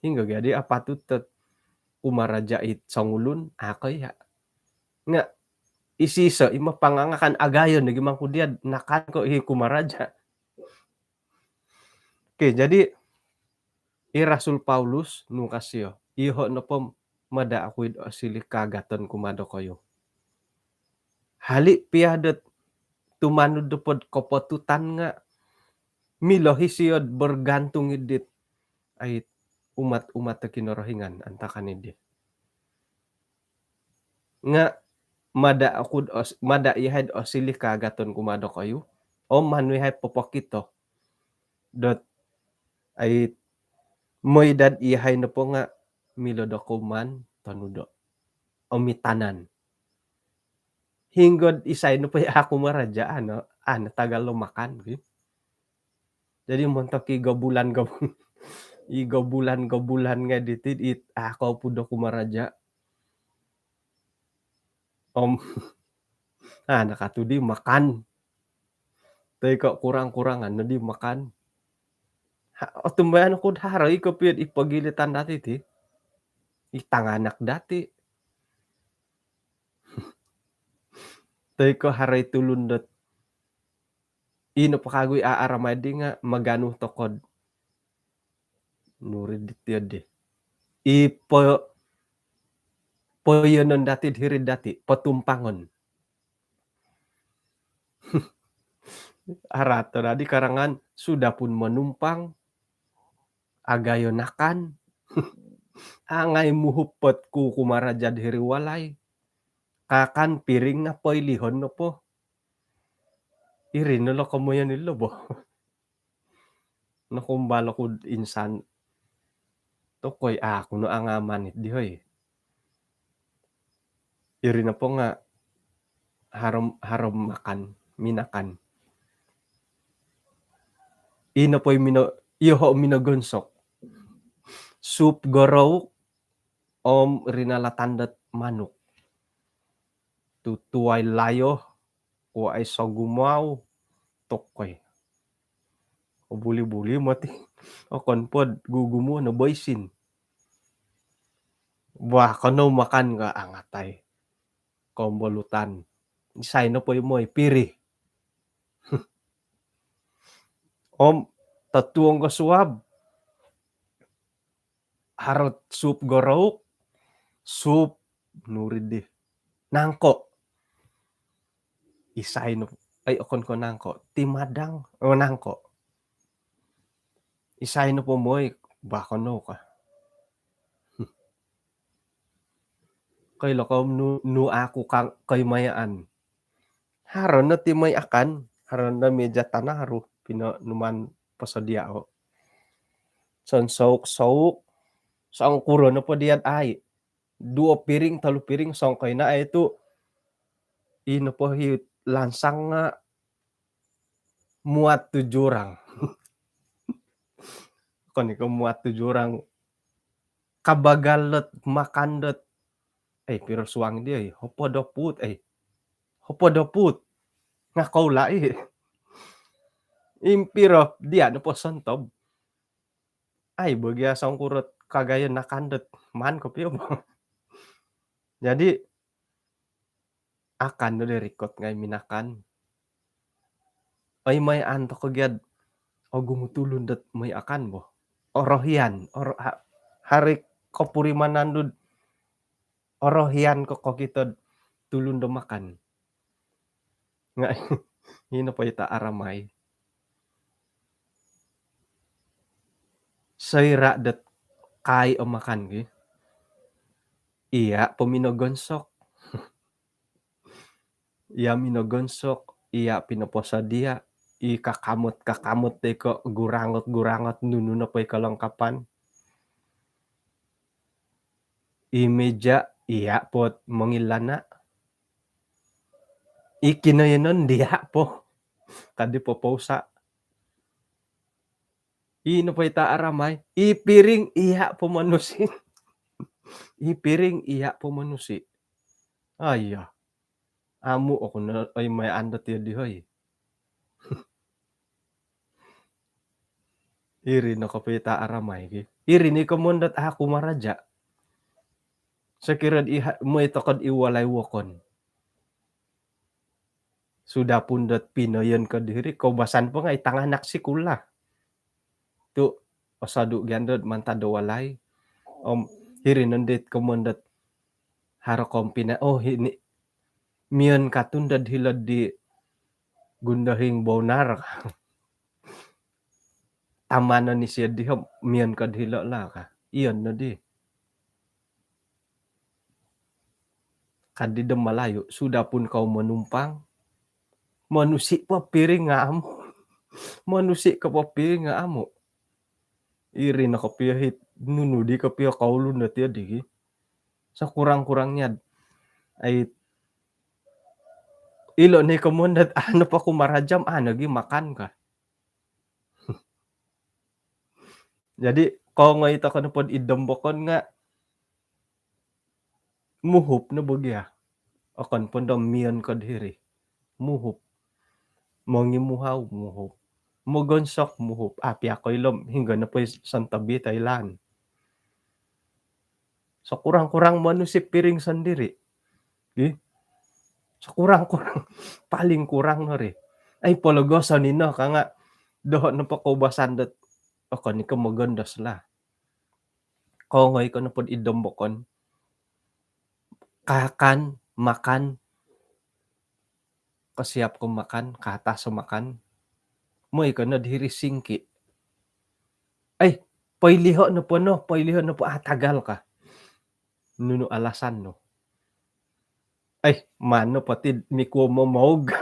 Hinggo gia di apatut dot kumaraja it songulun, au ko iya. Nga isiso i mapangangakan, agayo nogi mangku dia nakan ko i kumaraja. Okey, jadi i Rasul Paulus nung ka sio, iyoho nopo mada oku id osilih kaagaton kumaa dokoyu. Hali pia dot tumanud nopo do kopotutan nga milo i sio bergantung id dit, ai, umat-umat do Kinorohingan antakan idi. Nga mada oku d os-, mada iyahai d osilih kaagaton kumaa dokoyu om maan iyahai popokito dot, ai, moidad iyahai nopo nga milo dokoyu maan tonudo om mitanan. Hinggo d isai nopo i au kumaraja, ano, ano tagal lo makan ki. Jadi montok i gobulan-gob-, i gobulan-gobulan ngai diti it au kou po do kumaraja. Om, ah, nakatudi makan. Toi ko kurang-kurangan nodi makan. Ha, otumbayaan oku do haro i kopio id pogilitan dati ti. I tanganak dati. Toi ko haro i tulun dot ino po kagu i aramai di nga maganu tokou d nuri diti di. I po-, poiyonon dati d hiri dati, potumpangon. Araat no dadi karangan, sudah pun menumpang, agayo nakan, angai muhupot ku kumaraja d hiri walai. Kakan piring nga poilihon nopo. Iri no lo komoyon ilo bo. Nokumbal oku d insan. Tokoi, au ku no angaman it di, hoi. Iri nopo nga haro om, haro om makan, minakan. Ino po i mino-, iyoho minogonsok. Sup gorouk om rinalatan dot manuk. Tu tuai layo, kuai sogumau, tokoi. Buli-buli moti. Okon po d gugumuo no boisin. Bah, kanou makan ka angatai. Kombolutan. Isai nopo i moi piri. Om totuong ko suab. Haro d sup gorouk, sup nuri di. Nangko. Isai no, ai, okon ko nangko, timadang, oh, nangko. Isai nopo moi, bah, kanou ka. Koilo kou nu, nu au ku ka koimayaan. Haro no ti moi akan, haro no meja tanaru, pinonuman posodia o. Sonsouk-souk, songkuro nopo dia d ai. Duo piring, tolu piring, songkoi no ai tu. Ino po i lansang nga muat tu jurang. Okon i ko muat tu jurang. Kabagal dot makan dot, eh, piro suang dia, eh, hopod o puut, eh, hopod o puut. Nga kou lai. Impiro dia nopo sontob. Ai, bagi asong kurot kagayo nakan dot man kopio bo. Jadi, akan no do rikot ngai minakan. Oi, mai antok ko giad ogumu tulun dot mai akan bo. Orohian, oro-, ha-, hari kopurimanan dud orohian ko kokitod tulun do makan. Nga, ino po ita aramai. Soira dot kai o makan ki. Iya po minogonsok. Iya minogonsok, iya pinoposodia, i kakamot-kakamot dei ko gurangot-gurangot nunu nopo i kalangkapan. I meja, iya po mongilana. I kinoyonon dia po. Kadi po pousa. I nopo ita aramai, i piring iya po manusi. I piring iya po manusi. Aiya. Amu oku no, oi, mai ando tio di hoi. Iri no kopio ita aramai ki. Iri ni komon dot aku maraja. Sokiro di ha-, moi tokod i walai wokon. Sudah pun dot pinoyon ko diri, koubasan po ngai tanganak sikul lah. Tu osodu gia dot mantad do walai. Om hiri nondo it komon dot haro kompina, oh, hini mion katun dot hilo'd di Gundohing Bonar. Tamanon isio di hom, mion kod hilo lah ka. Iyon no di. Kadi do Malayu, sudah pun kau menumpang, manusi po piring nga amu. Manusi ko po piring nga amu. Iri no kopio hit nunu di kopio kaulun dot iyo di ki. Sekurang-kurangnya ai, ilo ni komon dot anu po ku marajam, anu gi makan ka. Jadi, kongoi toko nopo id dombokon nga muhup no bo gia. Okon po do mion kod hiri. Muhup. Mongimuhau, muhup. Mogonsok, muhup. Api ako ilom, hinggo nopo i sontob i toilaan. Sekurang-kurang manusi piring sendiri. Ih. Sekurang-kurang, paling kurang no ri. Ai, pologoson ino ka nga doho nopo koubasan dot, okon i ko mogondos lah. Kongoi ko nopo id dombokon. Kakan, makan. Kosiap ko makan, katas o makan. Moi ko nod hiri singki. Ai, poiliho nopo no, poiliho nopo, ah, tagal ka. Nunu alasan nu? Ai, mano poti mikuo momoug.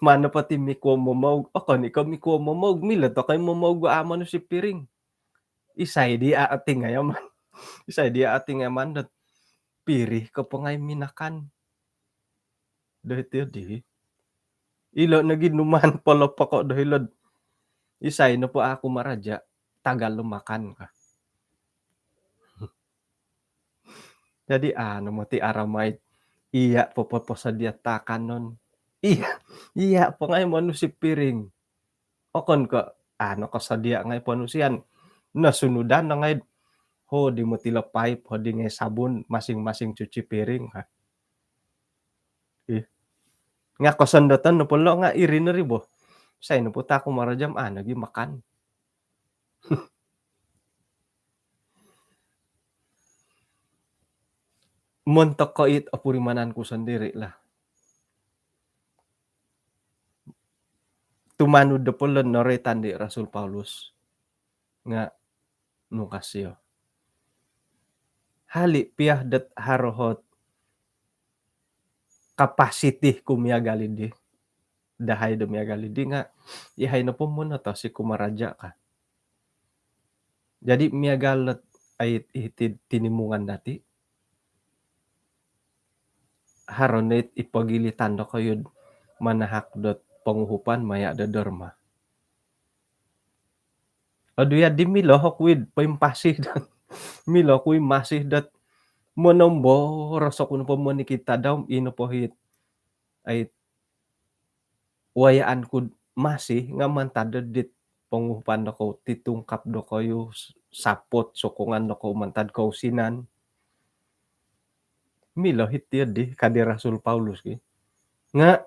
Mano poti mikuo momoug. Okon i ko mikuo momoug, milo toko i momoug, amo nu si piring. Isai di a ating ai aman. Isai di a ating ai aman dot. Piri ko po ngai minakan. Dohiti di. Ilo nogi numan polopoko dohilod. Isai nopo aku maraja, tagal lo makan ka. Jadi, anu moti aramai, iya po poposodia takanon. Iya, iya po ngai manusi piring. Okon ko, anu, kosodia ngai ponusian. Nosunudan no ngai, ho di moti lo paip, ho di ngai sabun, masing-masing cuci piring ka. Ih. Nga kosondoton nopo lo nga iri no ri bo. Isai nopo taku marajam, anu gi makan. Montok ko it opurimanan ku sendiri lah. Tumanud do polon noroitan di Rasul Paulus nga nukas iyo. Hali pia dot haro hot kapasiti ku miagal di. Dahai do miagal di nga, ihai nopo monotosi ku maraja ka. Jadi miagal dot ai iti tinimungan dati. Haro no it ipogilitan dokoyu manahak dot ponguhupan maya do derma. Odu ya di milo ho kuid poimpasi dot milo kui masih dot monomboros oku nopo monikid tadau ino pohit ai wayaan kud masih nga mantad do dit ponguhupan dokou titungkap dokoyu sapot sokongan dokou mantad kousinan. Milo hiti di kadi Rasul Paulus ki nga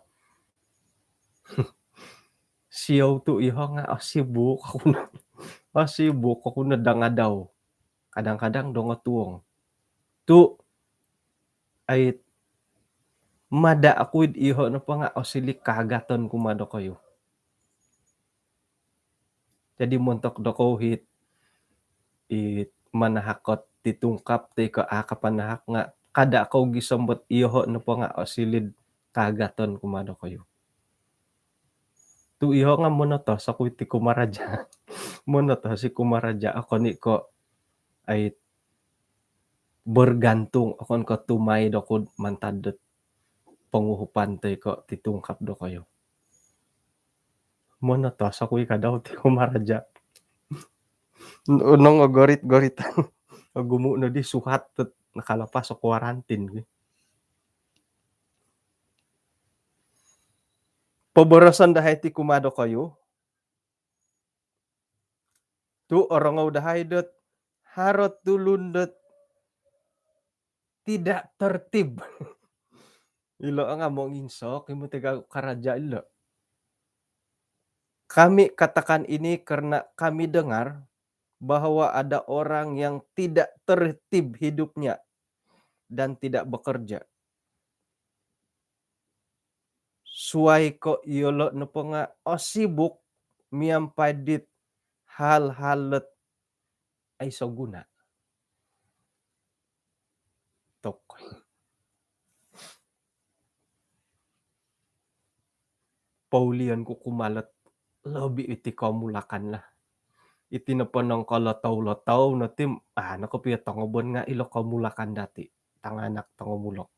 siou tu iho nga osibuk oku no osibuk oku no dangadau kadang-kadang dongotuong tu ai mada oku id iho nopo nga osilik kaagaton kuma dokoyu. Jadi montok dokou hit it manahakot titungkap toi ko akapanahak nga kada kou gisombot iho nopo nga osilid kaagaton kuma dokoyu. Tu iho nga monotos oku iti kumaraja monotos i kumaraja okon i ko ai bergantung okon ko tumai dokud mantad dot ponguhupan toi ko titungkap dokoyu. Monotos oku i kadau ti kumaraja. Nong ogorit-goritan ogumu no di suhat dot nakalapas o kuarantin ki. Poboroson dahai ti kuma dokoyu tu orongou dahai dot harot tulun dot tidak tertib. Ilo nga monginsok imu tiga karaja ilo. Kami katakan ini karena kami dengar bahwa ada orang yang tidak tertib hidupnya dan tidak bekerja. Suai ko iyolo nopo nga osibuk miampai dit hal-hal dot aiso guna. Tok. Poulion ku kumalot lobi iti komulakan lah. Iti nopo nongkolotou-lotou no tim ah nokopio tongobon nga ilo komulakan dati tanganak tongomulok.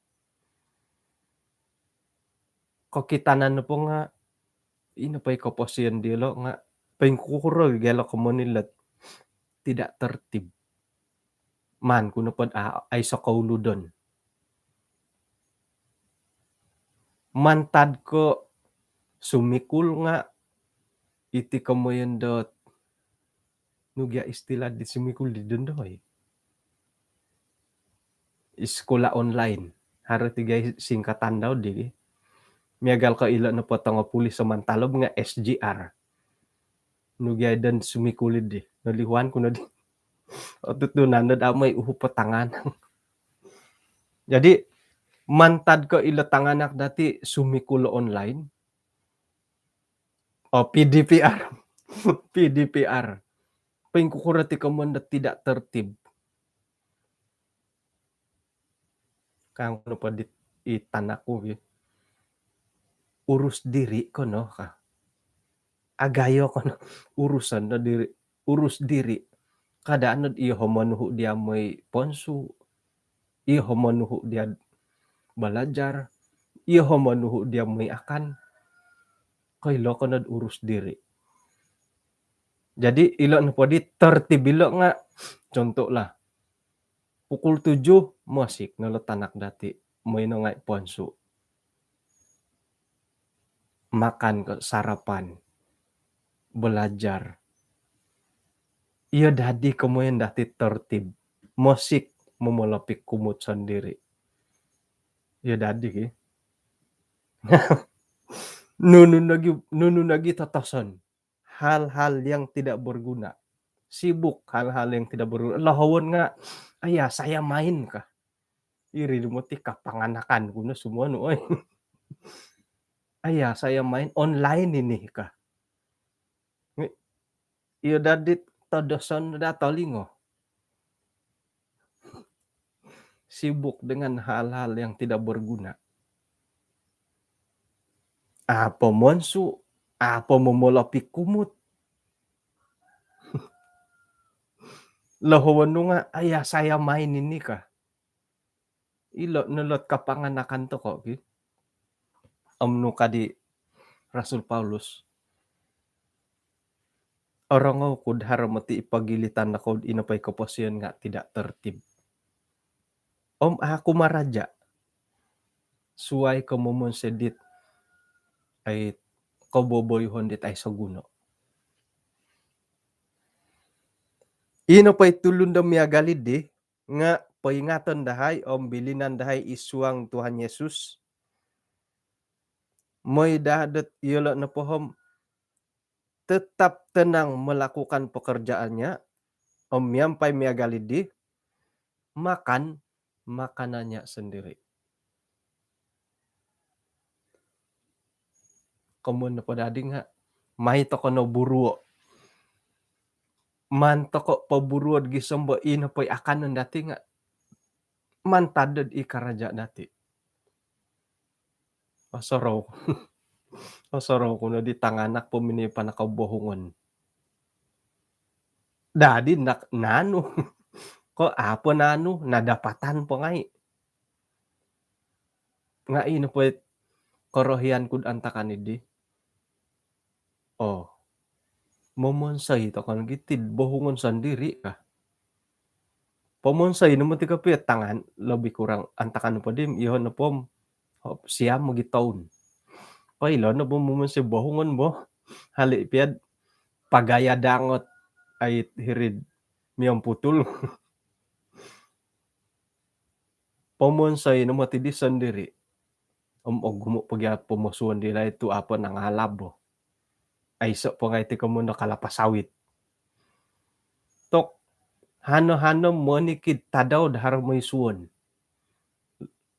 Kokitanan nopo nga ino pai koposion diolo nga poingkuro gelo komonilot tidak tertib. Man ku nopo ah, aiso kouludon. Mantad ko sumikul nga iti komoyon dot nugia istilah di sumikul di dendoi. Sekolah online. Haro tiga singkatan dau di. Miagal ko ilo nopo tongopulis o Mantalob nga S G R. Nugia dan sumikul di. Nolihuan ku no di. Otutunan dot amai uhu potangan. Jadi mantad ko ilo tanganak dati sumikul online. Oh, P D P R. P D P R. Poingkukuro ti komon dot tidak tertib. Kang nopo di i tanaku ki. Urus diri kono ka. Agayo kono urusan do diri urus diri. Kada anod iyo ho monuhu dia moi ponsu. Iyo ho monuhu dia balajar. Iyo ho monuhu dia moi akan. Koilo konod urus diri. Jadi ilo nopo di tertib ilo nga contoh lah. Pukul tujuh mosik nolo tanak dati moi nongai ponsu. Makan ko sarapan. Belajar. Iyo dadi komoyon dati tertib. Mosik momolopik kumut sendiri. Iyo dadi ki. Nunu nogi nunu nogi totoson. Hal-hal yang tidak berguna. Sibuk hal-hal yang tidak berguna. Lohowon nga aya saya main kah. Iri di moti kapanganakan kuno semua nu oi. Aya saya main online ini kah. Iyo dadit todoson da tolingo. Sibuk dengan hal-hal yang tidak berguna. Apo monsu, apo momolopi kumut. Lohowon nu nga aya saya main ini kah. Ilo nolot kapanganakan toko ki. Om nu kadi Rasul Paulus, "Orongou kud haro moti i pogilitan dokou ino po i koposion nga tidak tertib. Om aku maraja suai ko momonsoi dit ai koboboyuhon dit aiso guno." Ino po i tulun do miagal di nga poingaton dahai om bilinan dahai i suang Tuhan Yesus. Moi daa dot iyolo nopo om tetap tenang melakukan pekerjaannya, om miampai miagal di, makan makanannya sendiri. Komoyon nopo dadi nga, mai toko no buruo. Maan toko poburuo gisom bo ino po i akanon dati nga mantad dot i karaja dati. Osorou. Osorou ku no di tanganak po mini panakabohongon. Dadi nak nanu. Ko apo nanu, nadapatan po ngai. Nga ino po i korohian kud antakan di. Oh. Momonsoi toko no giti bohongon sendiri ka. Pomonsoi no moti kopio tangan, lebih kurang antakan po di, iyoho nopo om siam mogitoun. Koilo no bo momonsoi bohongon bo. Hali pia do pagaya dangot ait hiri'd miamputul. Pomonsoi no moti di sendiri. Om ogumu po gia pomosuon di lai tu apo nangalab bo. Aiso po ngai ti komoyon do kelapa sawit. Tok, hano-hano monikid tadau do haro moi suon.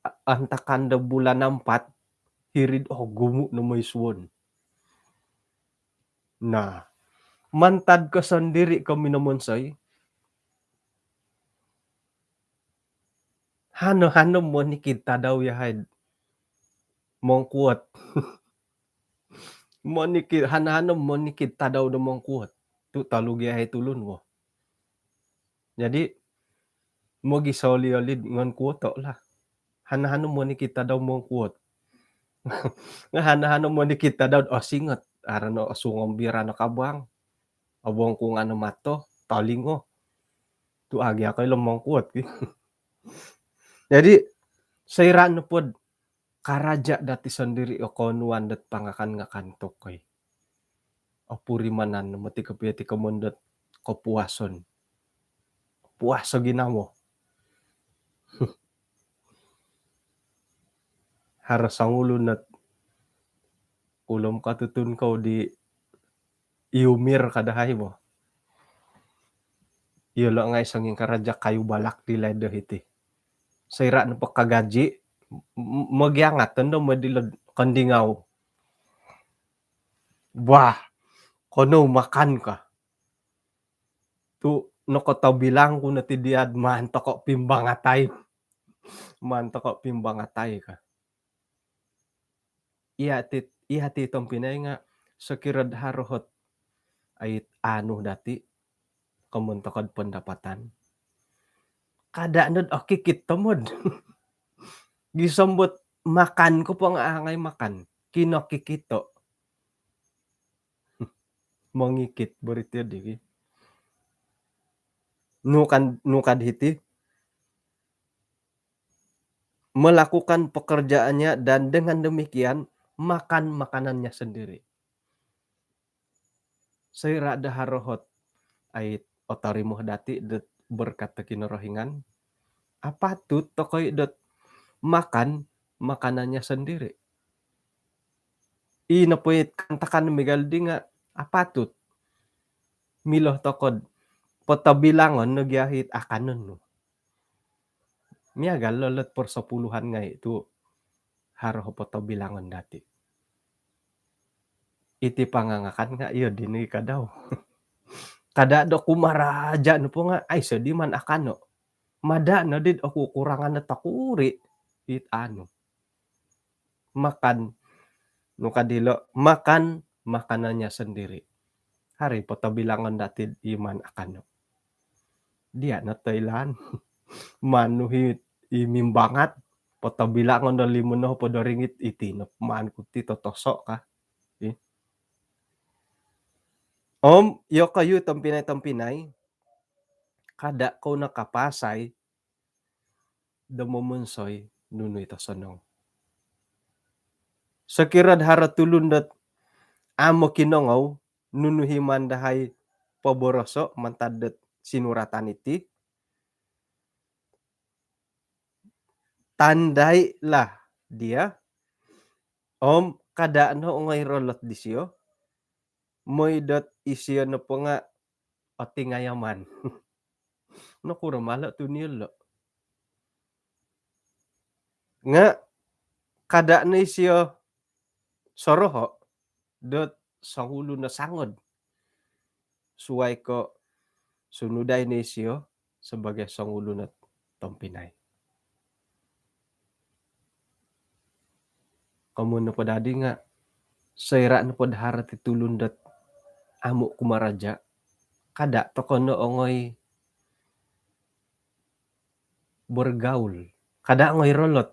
A-, antakan do bulan ampat, hiri'd ogumu no moi suon. Nah, mantad ko sendiri ko minomonsoi, hano-hano monikid tadau yahai mongkuot. Monikid, hano-hano monikid tadau do mongkuot. Tu tolu gia yahai tulun wo. Jadi, mogisoli-oli ngon kuoto lah. Hano-hano monikid tadau mongkuot. Nga hano-hano monikid tadau do osingot. Haro no osungom bira no kabang. Obongkungan no mato, tolingo. Tu agi ako ilo mongkuot ki. Jadi, soira nopo do karaja dati sendiri o koonuan dot pangakan-ngakan toko i, opurimanan no moti kopio ti komoyon dot kopuason. Puas o ginawo. Haro songulun ot ulom katutun kou di Iumir ka dahai bo. Iyolo ngai songingkaraja kayu balak di lai do hiti. Soira nopo kagaji, m-, mogiangat tondo modilo kondingau. Bah, kono makan ka. Tu nokotobilang ku no ti dia do maan toko pimbangatai. Maan toko pimbangatai ka. Iya ti, iya ti tompinai nga sokiro do haro ot ait anu dati, komoyon toko do pendapatan, kada no do okikit tomod. Gisom bo do makan ko po nga angai makan. Kinokikito. Mongikit berarti di ki. Nukan, nukad hiti, melakukan pekerjaannya dan dengan demikian makan makanannya sendiri. Soira do haro ot ait otorimo dati dot berkat do Kinorohingan, apatut toko i dot makan makanannya sendiri. Ino po i kaantakan miagal di nga apatut milo toko do potobilangon no gia it akanon nu. Miagal lo lot persepuluhan ngai tu haro potobilangon dati. Iti pangangakan nga iyo dino i kadau. Kada do kumaraja nopo nga aiso di maan akano. Mada no di do okukurangan no tokuri it anu. Makan, nukad ilo, makan makanannya sendiri. Haro potobilangon dati i maan akano. Dia no toilaan. Maan nu i mimbangat, potobilangon do limo nohopod do ringgit, iti no maan ku ti totoso ka. Om iyokoyu tompinai-tompinai, kada' kou no kapaasai do momonsoi nunu i tosonong. Sokiro'd haro tulun dot amu' kinongou nunu i maan dahai poboroso' mantad dot sinuratan iti, tandailah dia, om kada' no ongoi rolot disio, moi dot isio nopo nga' otingayaman. Nokuro malo' tu niyolo'. Nga' kada' no isio soroho' dot songulun o sangod. Suwai ko' sunudai no isio sabagai songulun o tompinai. Komoyon nopo dadi nga', soira' nopo do haro ti tulun dot amu' kumaraja', kada' toko' no ongoi bergaul. Kada' ongoi rolot.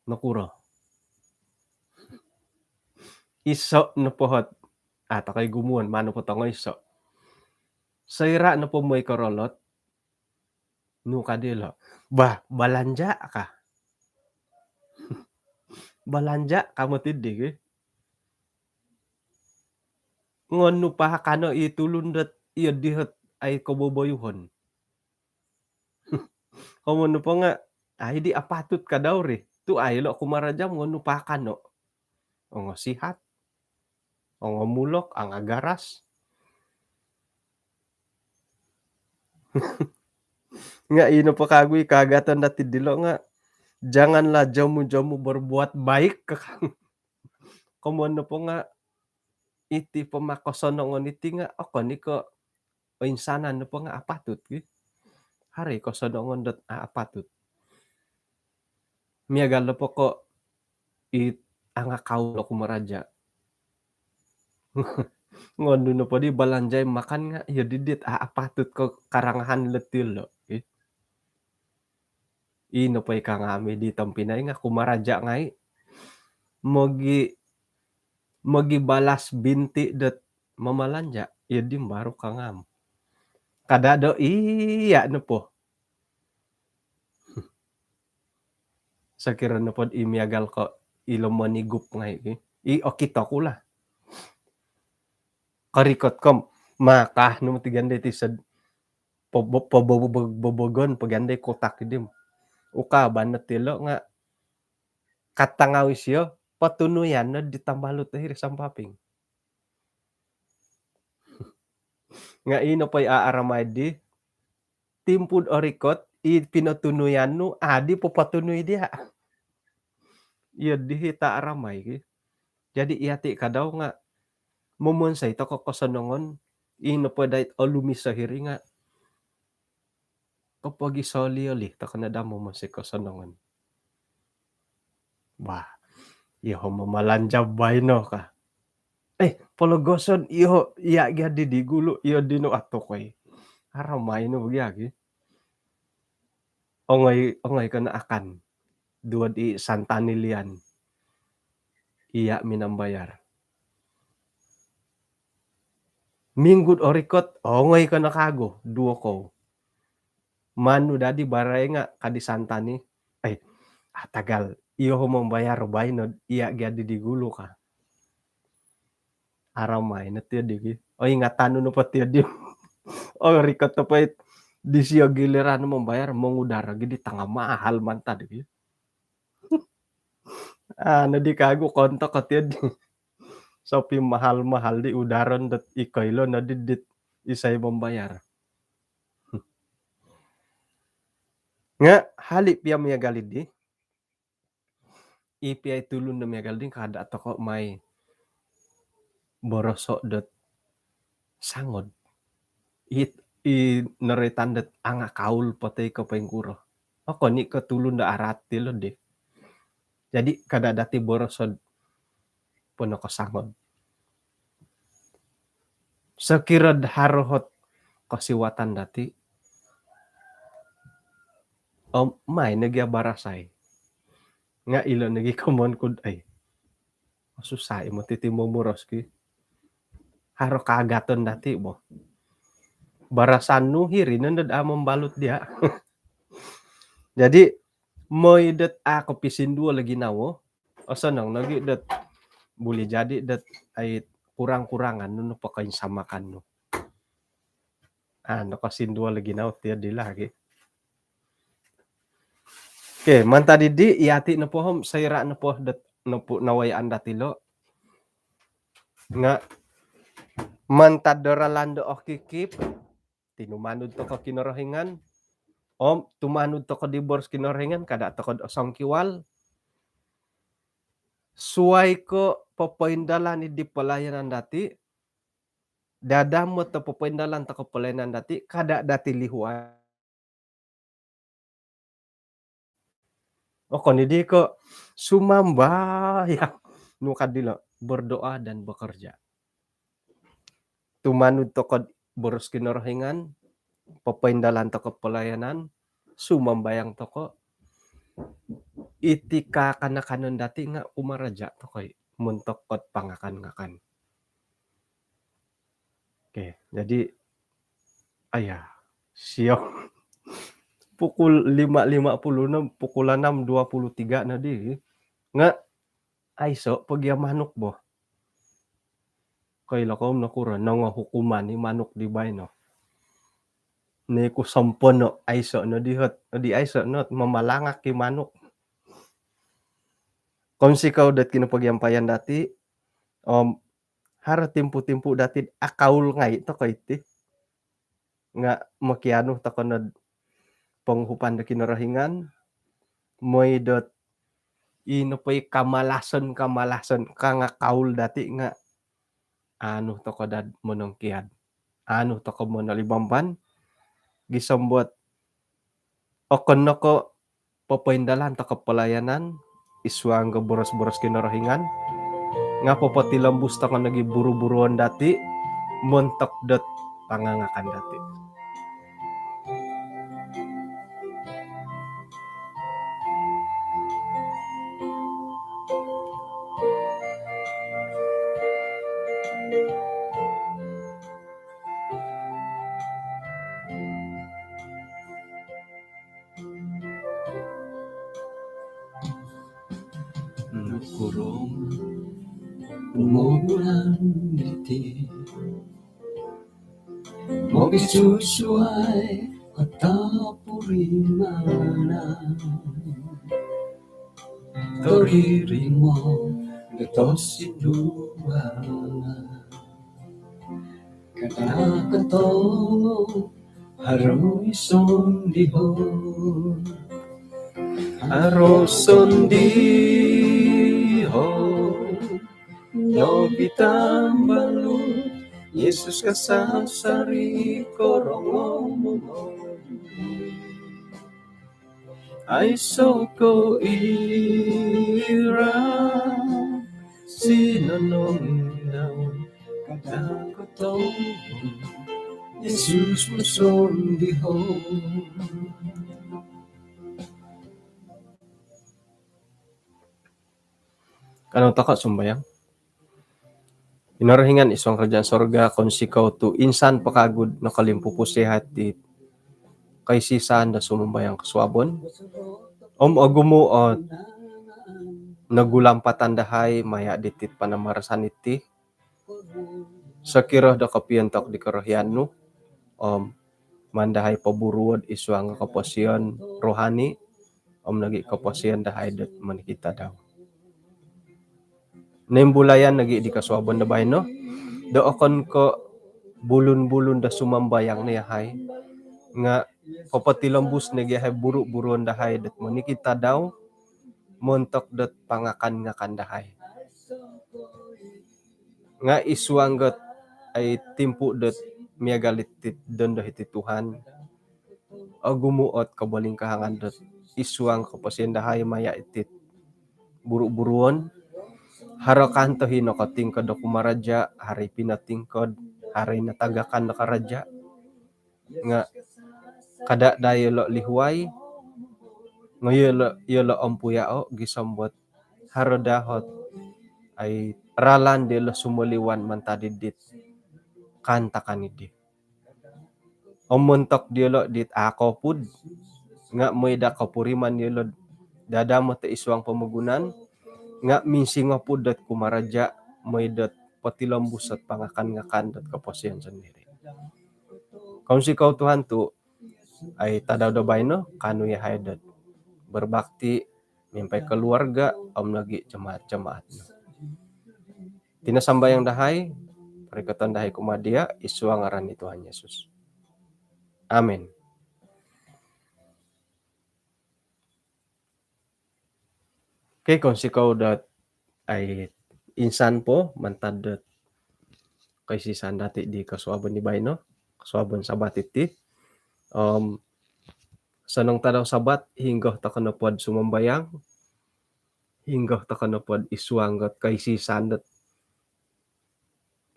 Nokuro? Iso' nopo hot, a' toko' i gumuon, maan nopo tongo iso'. Soira' nopo moi ko rolot, nu ka dilo', bah, balanja' ka. Balanja' ka moti di gi. Ngon nu pahakano' i tulun dot iyo di hot ai koboboyuhon. Komoyon nopo nga', ai di apatut ka dau ri. Tu' ai lo' kumaraja' ngon nu pahakano'. Ongo sihat, ongo mulok, angagaras. Nga' ino po kagu i kaagatan dati dilo' nga', janganlah jomu-jomu berbuat baik ka. Komoyon nopo nga' iti po ma kosonongon iti nga' okon i ko' oinsanan nopo nga' apatut gi. Haro i kosonongon dot a' apatut. Miagal nopo ko' i angakau lo kumaraja'. Ngon nu nopo di balanja' i makan nga' iyo di dit a' apatut ko' karangahan lo ti lo gi. Ino po i kangami di tompinai nga' kumaraja' ngai'. Mogi, mogi balas binti dot mamalanja', iyo di baru kangam. Kada' do iya' nopo. Sokiro nopo di miagal ko' ilo monigup ngai' ki. I okito ku lah. Korikot kom, maka nu moti gandai ti sed, po-, po-, po-, bobogon po gandai kotak idim. Uka banat ilo nga' katangau isio, potunuyan no di tambalut hiri sampaping. Nga' ino po i a' aramai di, timpu'd orikot, i pinotunuyan nu, a' di popotunui diya'. Iyo di hita' aramai ki. Jadi iyati' kadau nga' momonsoi toko' kosonongon, ino po dait olumis o hiri nga' kopogisolih-olih toko' no daa momonsoi kosonongon. Bah, iyoho' mamalanja' baino ka. Eh, pologoson, iyoho' iya' gia di di gulu, iyo di nu atukoi. Aramai nu bagi agi. Ongoi, ongoi ko no akan. Duo di santan ilian. Iya' minambayar. Minggu'd orikot, ongoi ko no kagu, duo kou. Manu dadi barai nga' ka di santan i. Ai, atagal, iyoho' mambayar baino, iya' gia di di gulu ka. Aramai no tiyo di gi. O, ingatan nu nopo tiyo di. O, rikot nopo it disio giliran mambayar, mongudar gi di tanga mahal mantad gi. A' nodi kagu kontok ko tiyo di. Sopi mahal-mahal di udaron dot ikoilo nodi dit isai mambayar. Nga' hali' piya miagal di, i piya i tulun do miagal di, kada' toko' mai boroso' dot sangod. I, i noroitan dot angakaul po toi ko' poingkuro. Okon i ko' tulun do araat ilo di. Jadi kada' dati boroso'd ponokosangod. Sokiro'd haro hot kosiwatan dati, om mai nogi abarasai. Nga' ilo nogi komoyon ku'd ai, susah i moti ti momuros ki. haro kaagaton dati' bo. Barasan nu hiri nondo dot a' mambalut diya'. Jadi, moi dot a' kopisinduol o ginawo, osonong nogi' dot buli jadi dot ai kurang-kurangan nu nopo koinsamakan nu. A' nokosinduol o ginawo tiyo di lagi. Okey, mantad iddi, iyati' nopo om soira' nopo dot nopo nawayaan dati' ilo'. Nga' mantad do ralan do okikip, tinumanud toko' Kinorohingan. Om tumanud toko' di boros Kinorohingan, kada' toko' do osongkiwal. Suwai ko' popoindalan iddi palayanan dati', dadamot o popoindalan toko' palayanan dati', kada' dati' lihuai. Okon iddi ko' sumambayang, nu kad dilo', berdoa dan bekerja. Tumanud toko'd boros Kinorohingan, popoindalan toko' palayanan, sumambayang toko', iti kaakan-akanon dati' nga' kumaraja' toko' i' montok ko'd pangakan-ngakan. Okey, jadi, aya, siang. Pukul lima lima puluh enam, pukul enam dua puluh tiga noddi. Nga' aiso' po gia manuk bo. Koilo kou nokuro, nongo hukuman i manuk di baino. Ni ku sompono', aiso' noddi hot, di aiso' not mamalangak i manuk. Kounsikou dot kinopogiampayan dati', om haro timpu-timpu dati'd akaul ngai' toko' iti. Nga' mokianu toko' nod ponguhupan do Kinorohingan, moi dot ino po i kamalasan-kamalasan kangakaul dati' nga' anu toko' dad monongkiad. Anu toko' monolibamban, gisom dot okon no ko' popoindalan toko' palayanan id suang do boros-boros Kinorohingan, nga' popotilombus toko' nogi buru-buruon dati' montok dot pangangakan dati'. Nokuro pomogunan diti mogisusuai atau purimanan, toririmo do tosinduangan. Kada' kotongo haro i sondiho, haro sondiho nogi tambalut, Yesus kasasari korongomu. Aiso' ko ira sinonong dau, kada' kotongo Yesus posondiho. Kanou toko' sumambayang. Kinorohingan id suang karajaan sorga, kounsikou tu' insan po kawagu'd nokolimpupus iyahai ti kaisisan do sumambayang kosuabon. Om ogumu' ot nogulampatan dahai maya' diti'd panambarasan iti. Sokiro do kopiontok di korohian nu, om maan dahai poburuo'd id suang koposion rohani, om nogi' koposion dahai dot monikid tadau. Noimbulayan nogi' di kosuabon do baino, do okon ko' bulun-bulun do sumambayang no iyahai, nga' popotilombus nogi' iyahai buru-buruon dahai dot monikid tadau, montok dot pangakan-ngakan dahai. Nga' id suang dot ai timpu dot miagal diti dondo hiti Tuhan, ogumu' ot kobolingkahangan dot id suang koposion dahai maya' iti'd buru-buruon. Haro kanto i nokotingkod do kumaraja', haro i pinotingkod, haro i natagakan do karaja'. Nga' kada' daa iyolo' lihuai, nga' iyolo', iyolo' ompuyao' gisom dot haro daa ot ai ralan diyolo' sumoliwan mantad id dit kaantakan dii. Om montok diolo' dit a' kopuod, nga' moi do kopuriman diolo' dadamot id suang pomogunan, nga' minsingopod dot kumaraja', moi dot potilombus ot pangakan-ngakan dot koposion sondiri'. Kounsikou Tuhan tu' ai tadau do baino kaanu yahai dot berbakti miampai keluarga om nogi' jemaat-jemaat nu. Iti no sambayang dahai, porikoton dahai kumaa diya' id suang ngaran di Tuhan Yesus. Amin. Okey, kounsikou dot ai insan po mantad dot koisisan dati' di kosuabon di baino, kosuabon Sabat iti. Om sonong tadau Sabat, hinggo toko' nopod sumambayang, hinggo toko' nopod id suang dot koisisan dot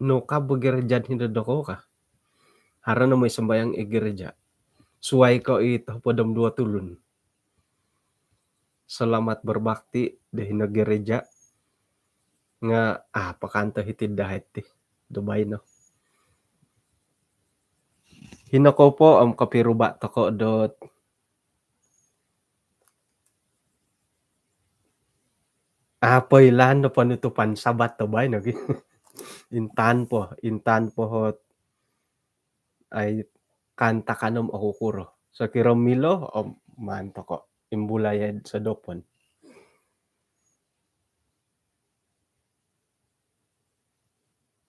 nu ka bo gereja'd hino dokou ka. Haro no moi sambayang id gereja'. Suwai ko' i tohopod om duwo tulun. Selamat berbakti do hino gereja'. Nga' a' po kanto hiti'd dahai ti do baino. Hino kou po om kopiruba' toko' dot a' po ilaan do ponutupan Sabat do baino gi. Intaan po, intaan po ot ai kaantakan om okukuro. Sokiro milo om maan toko' imbulai id sodopon.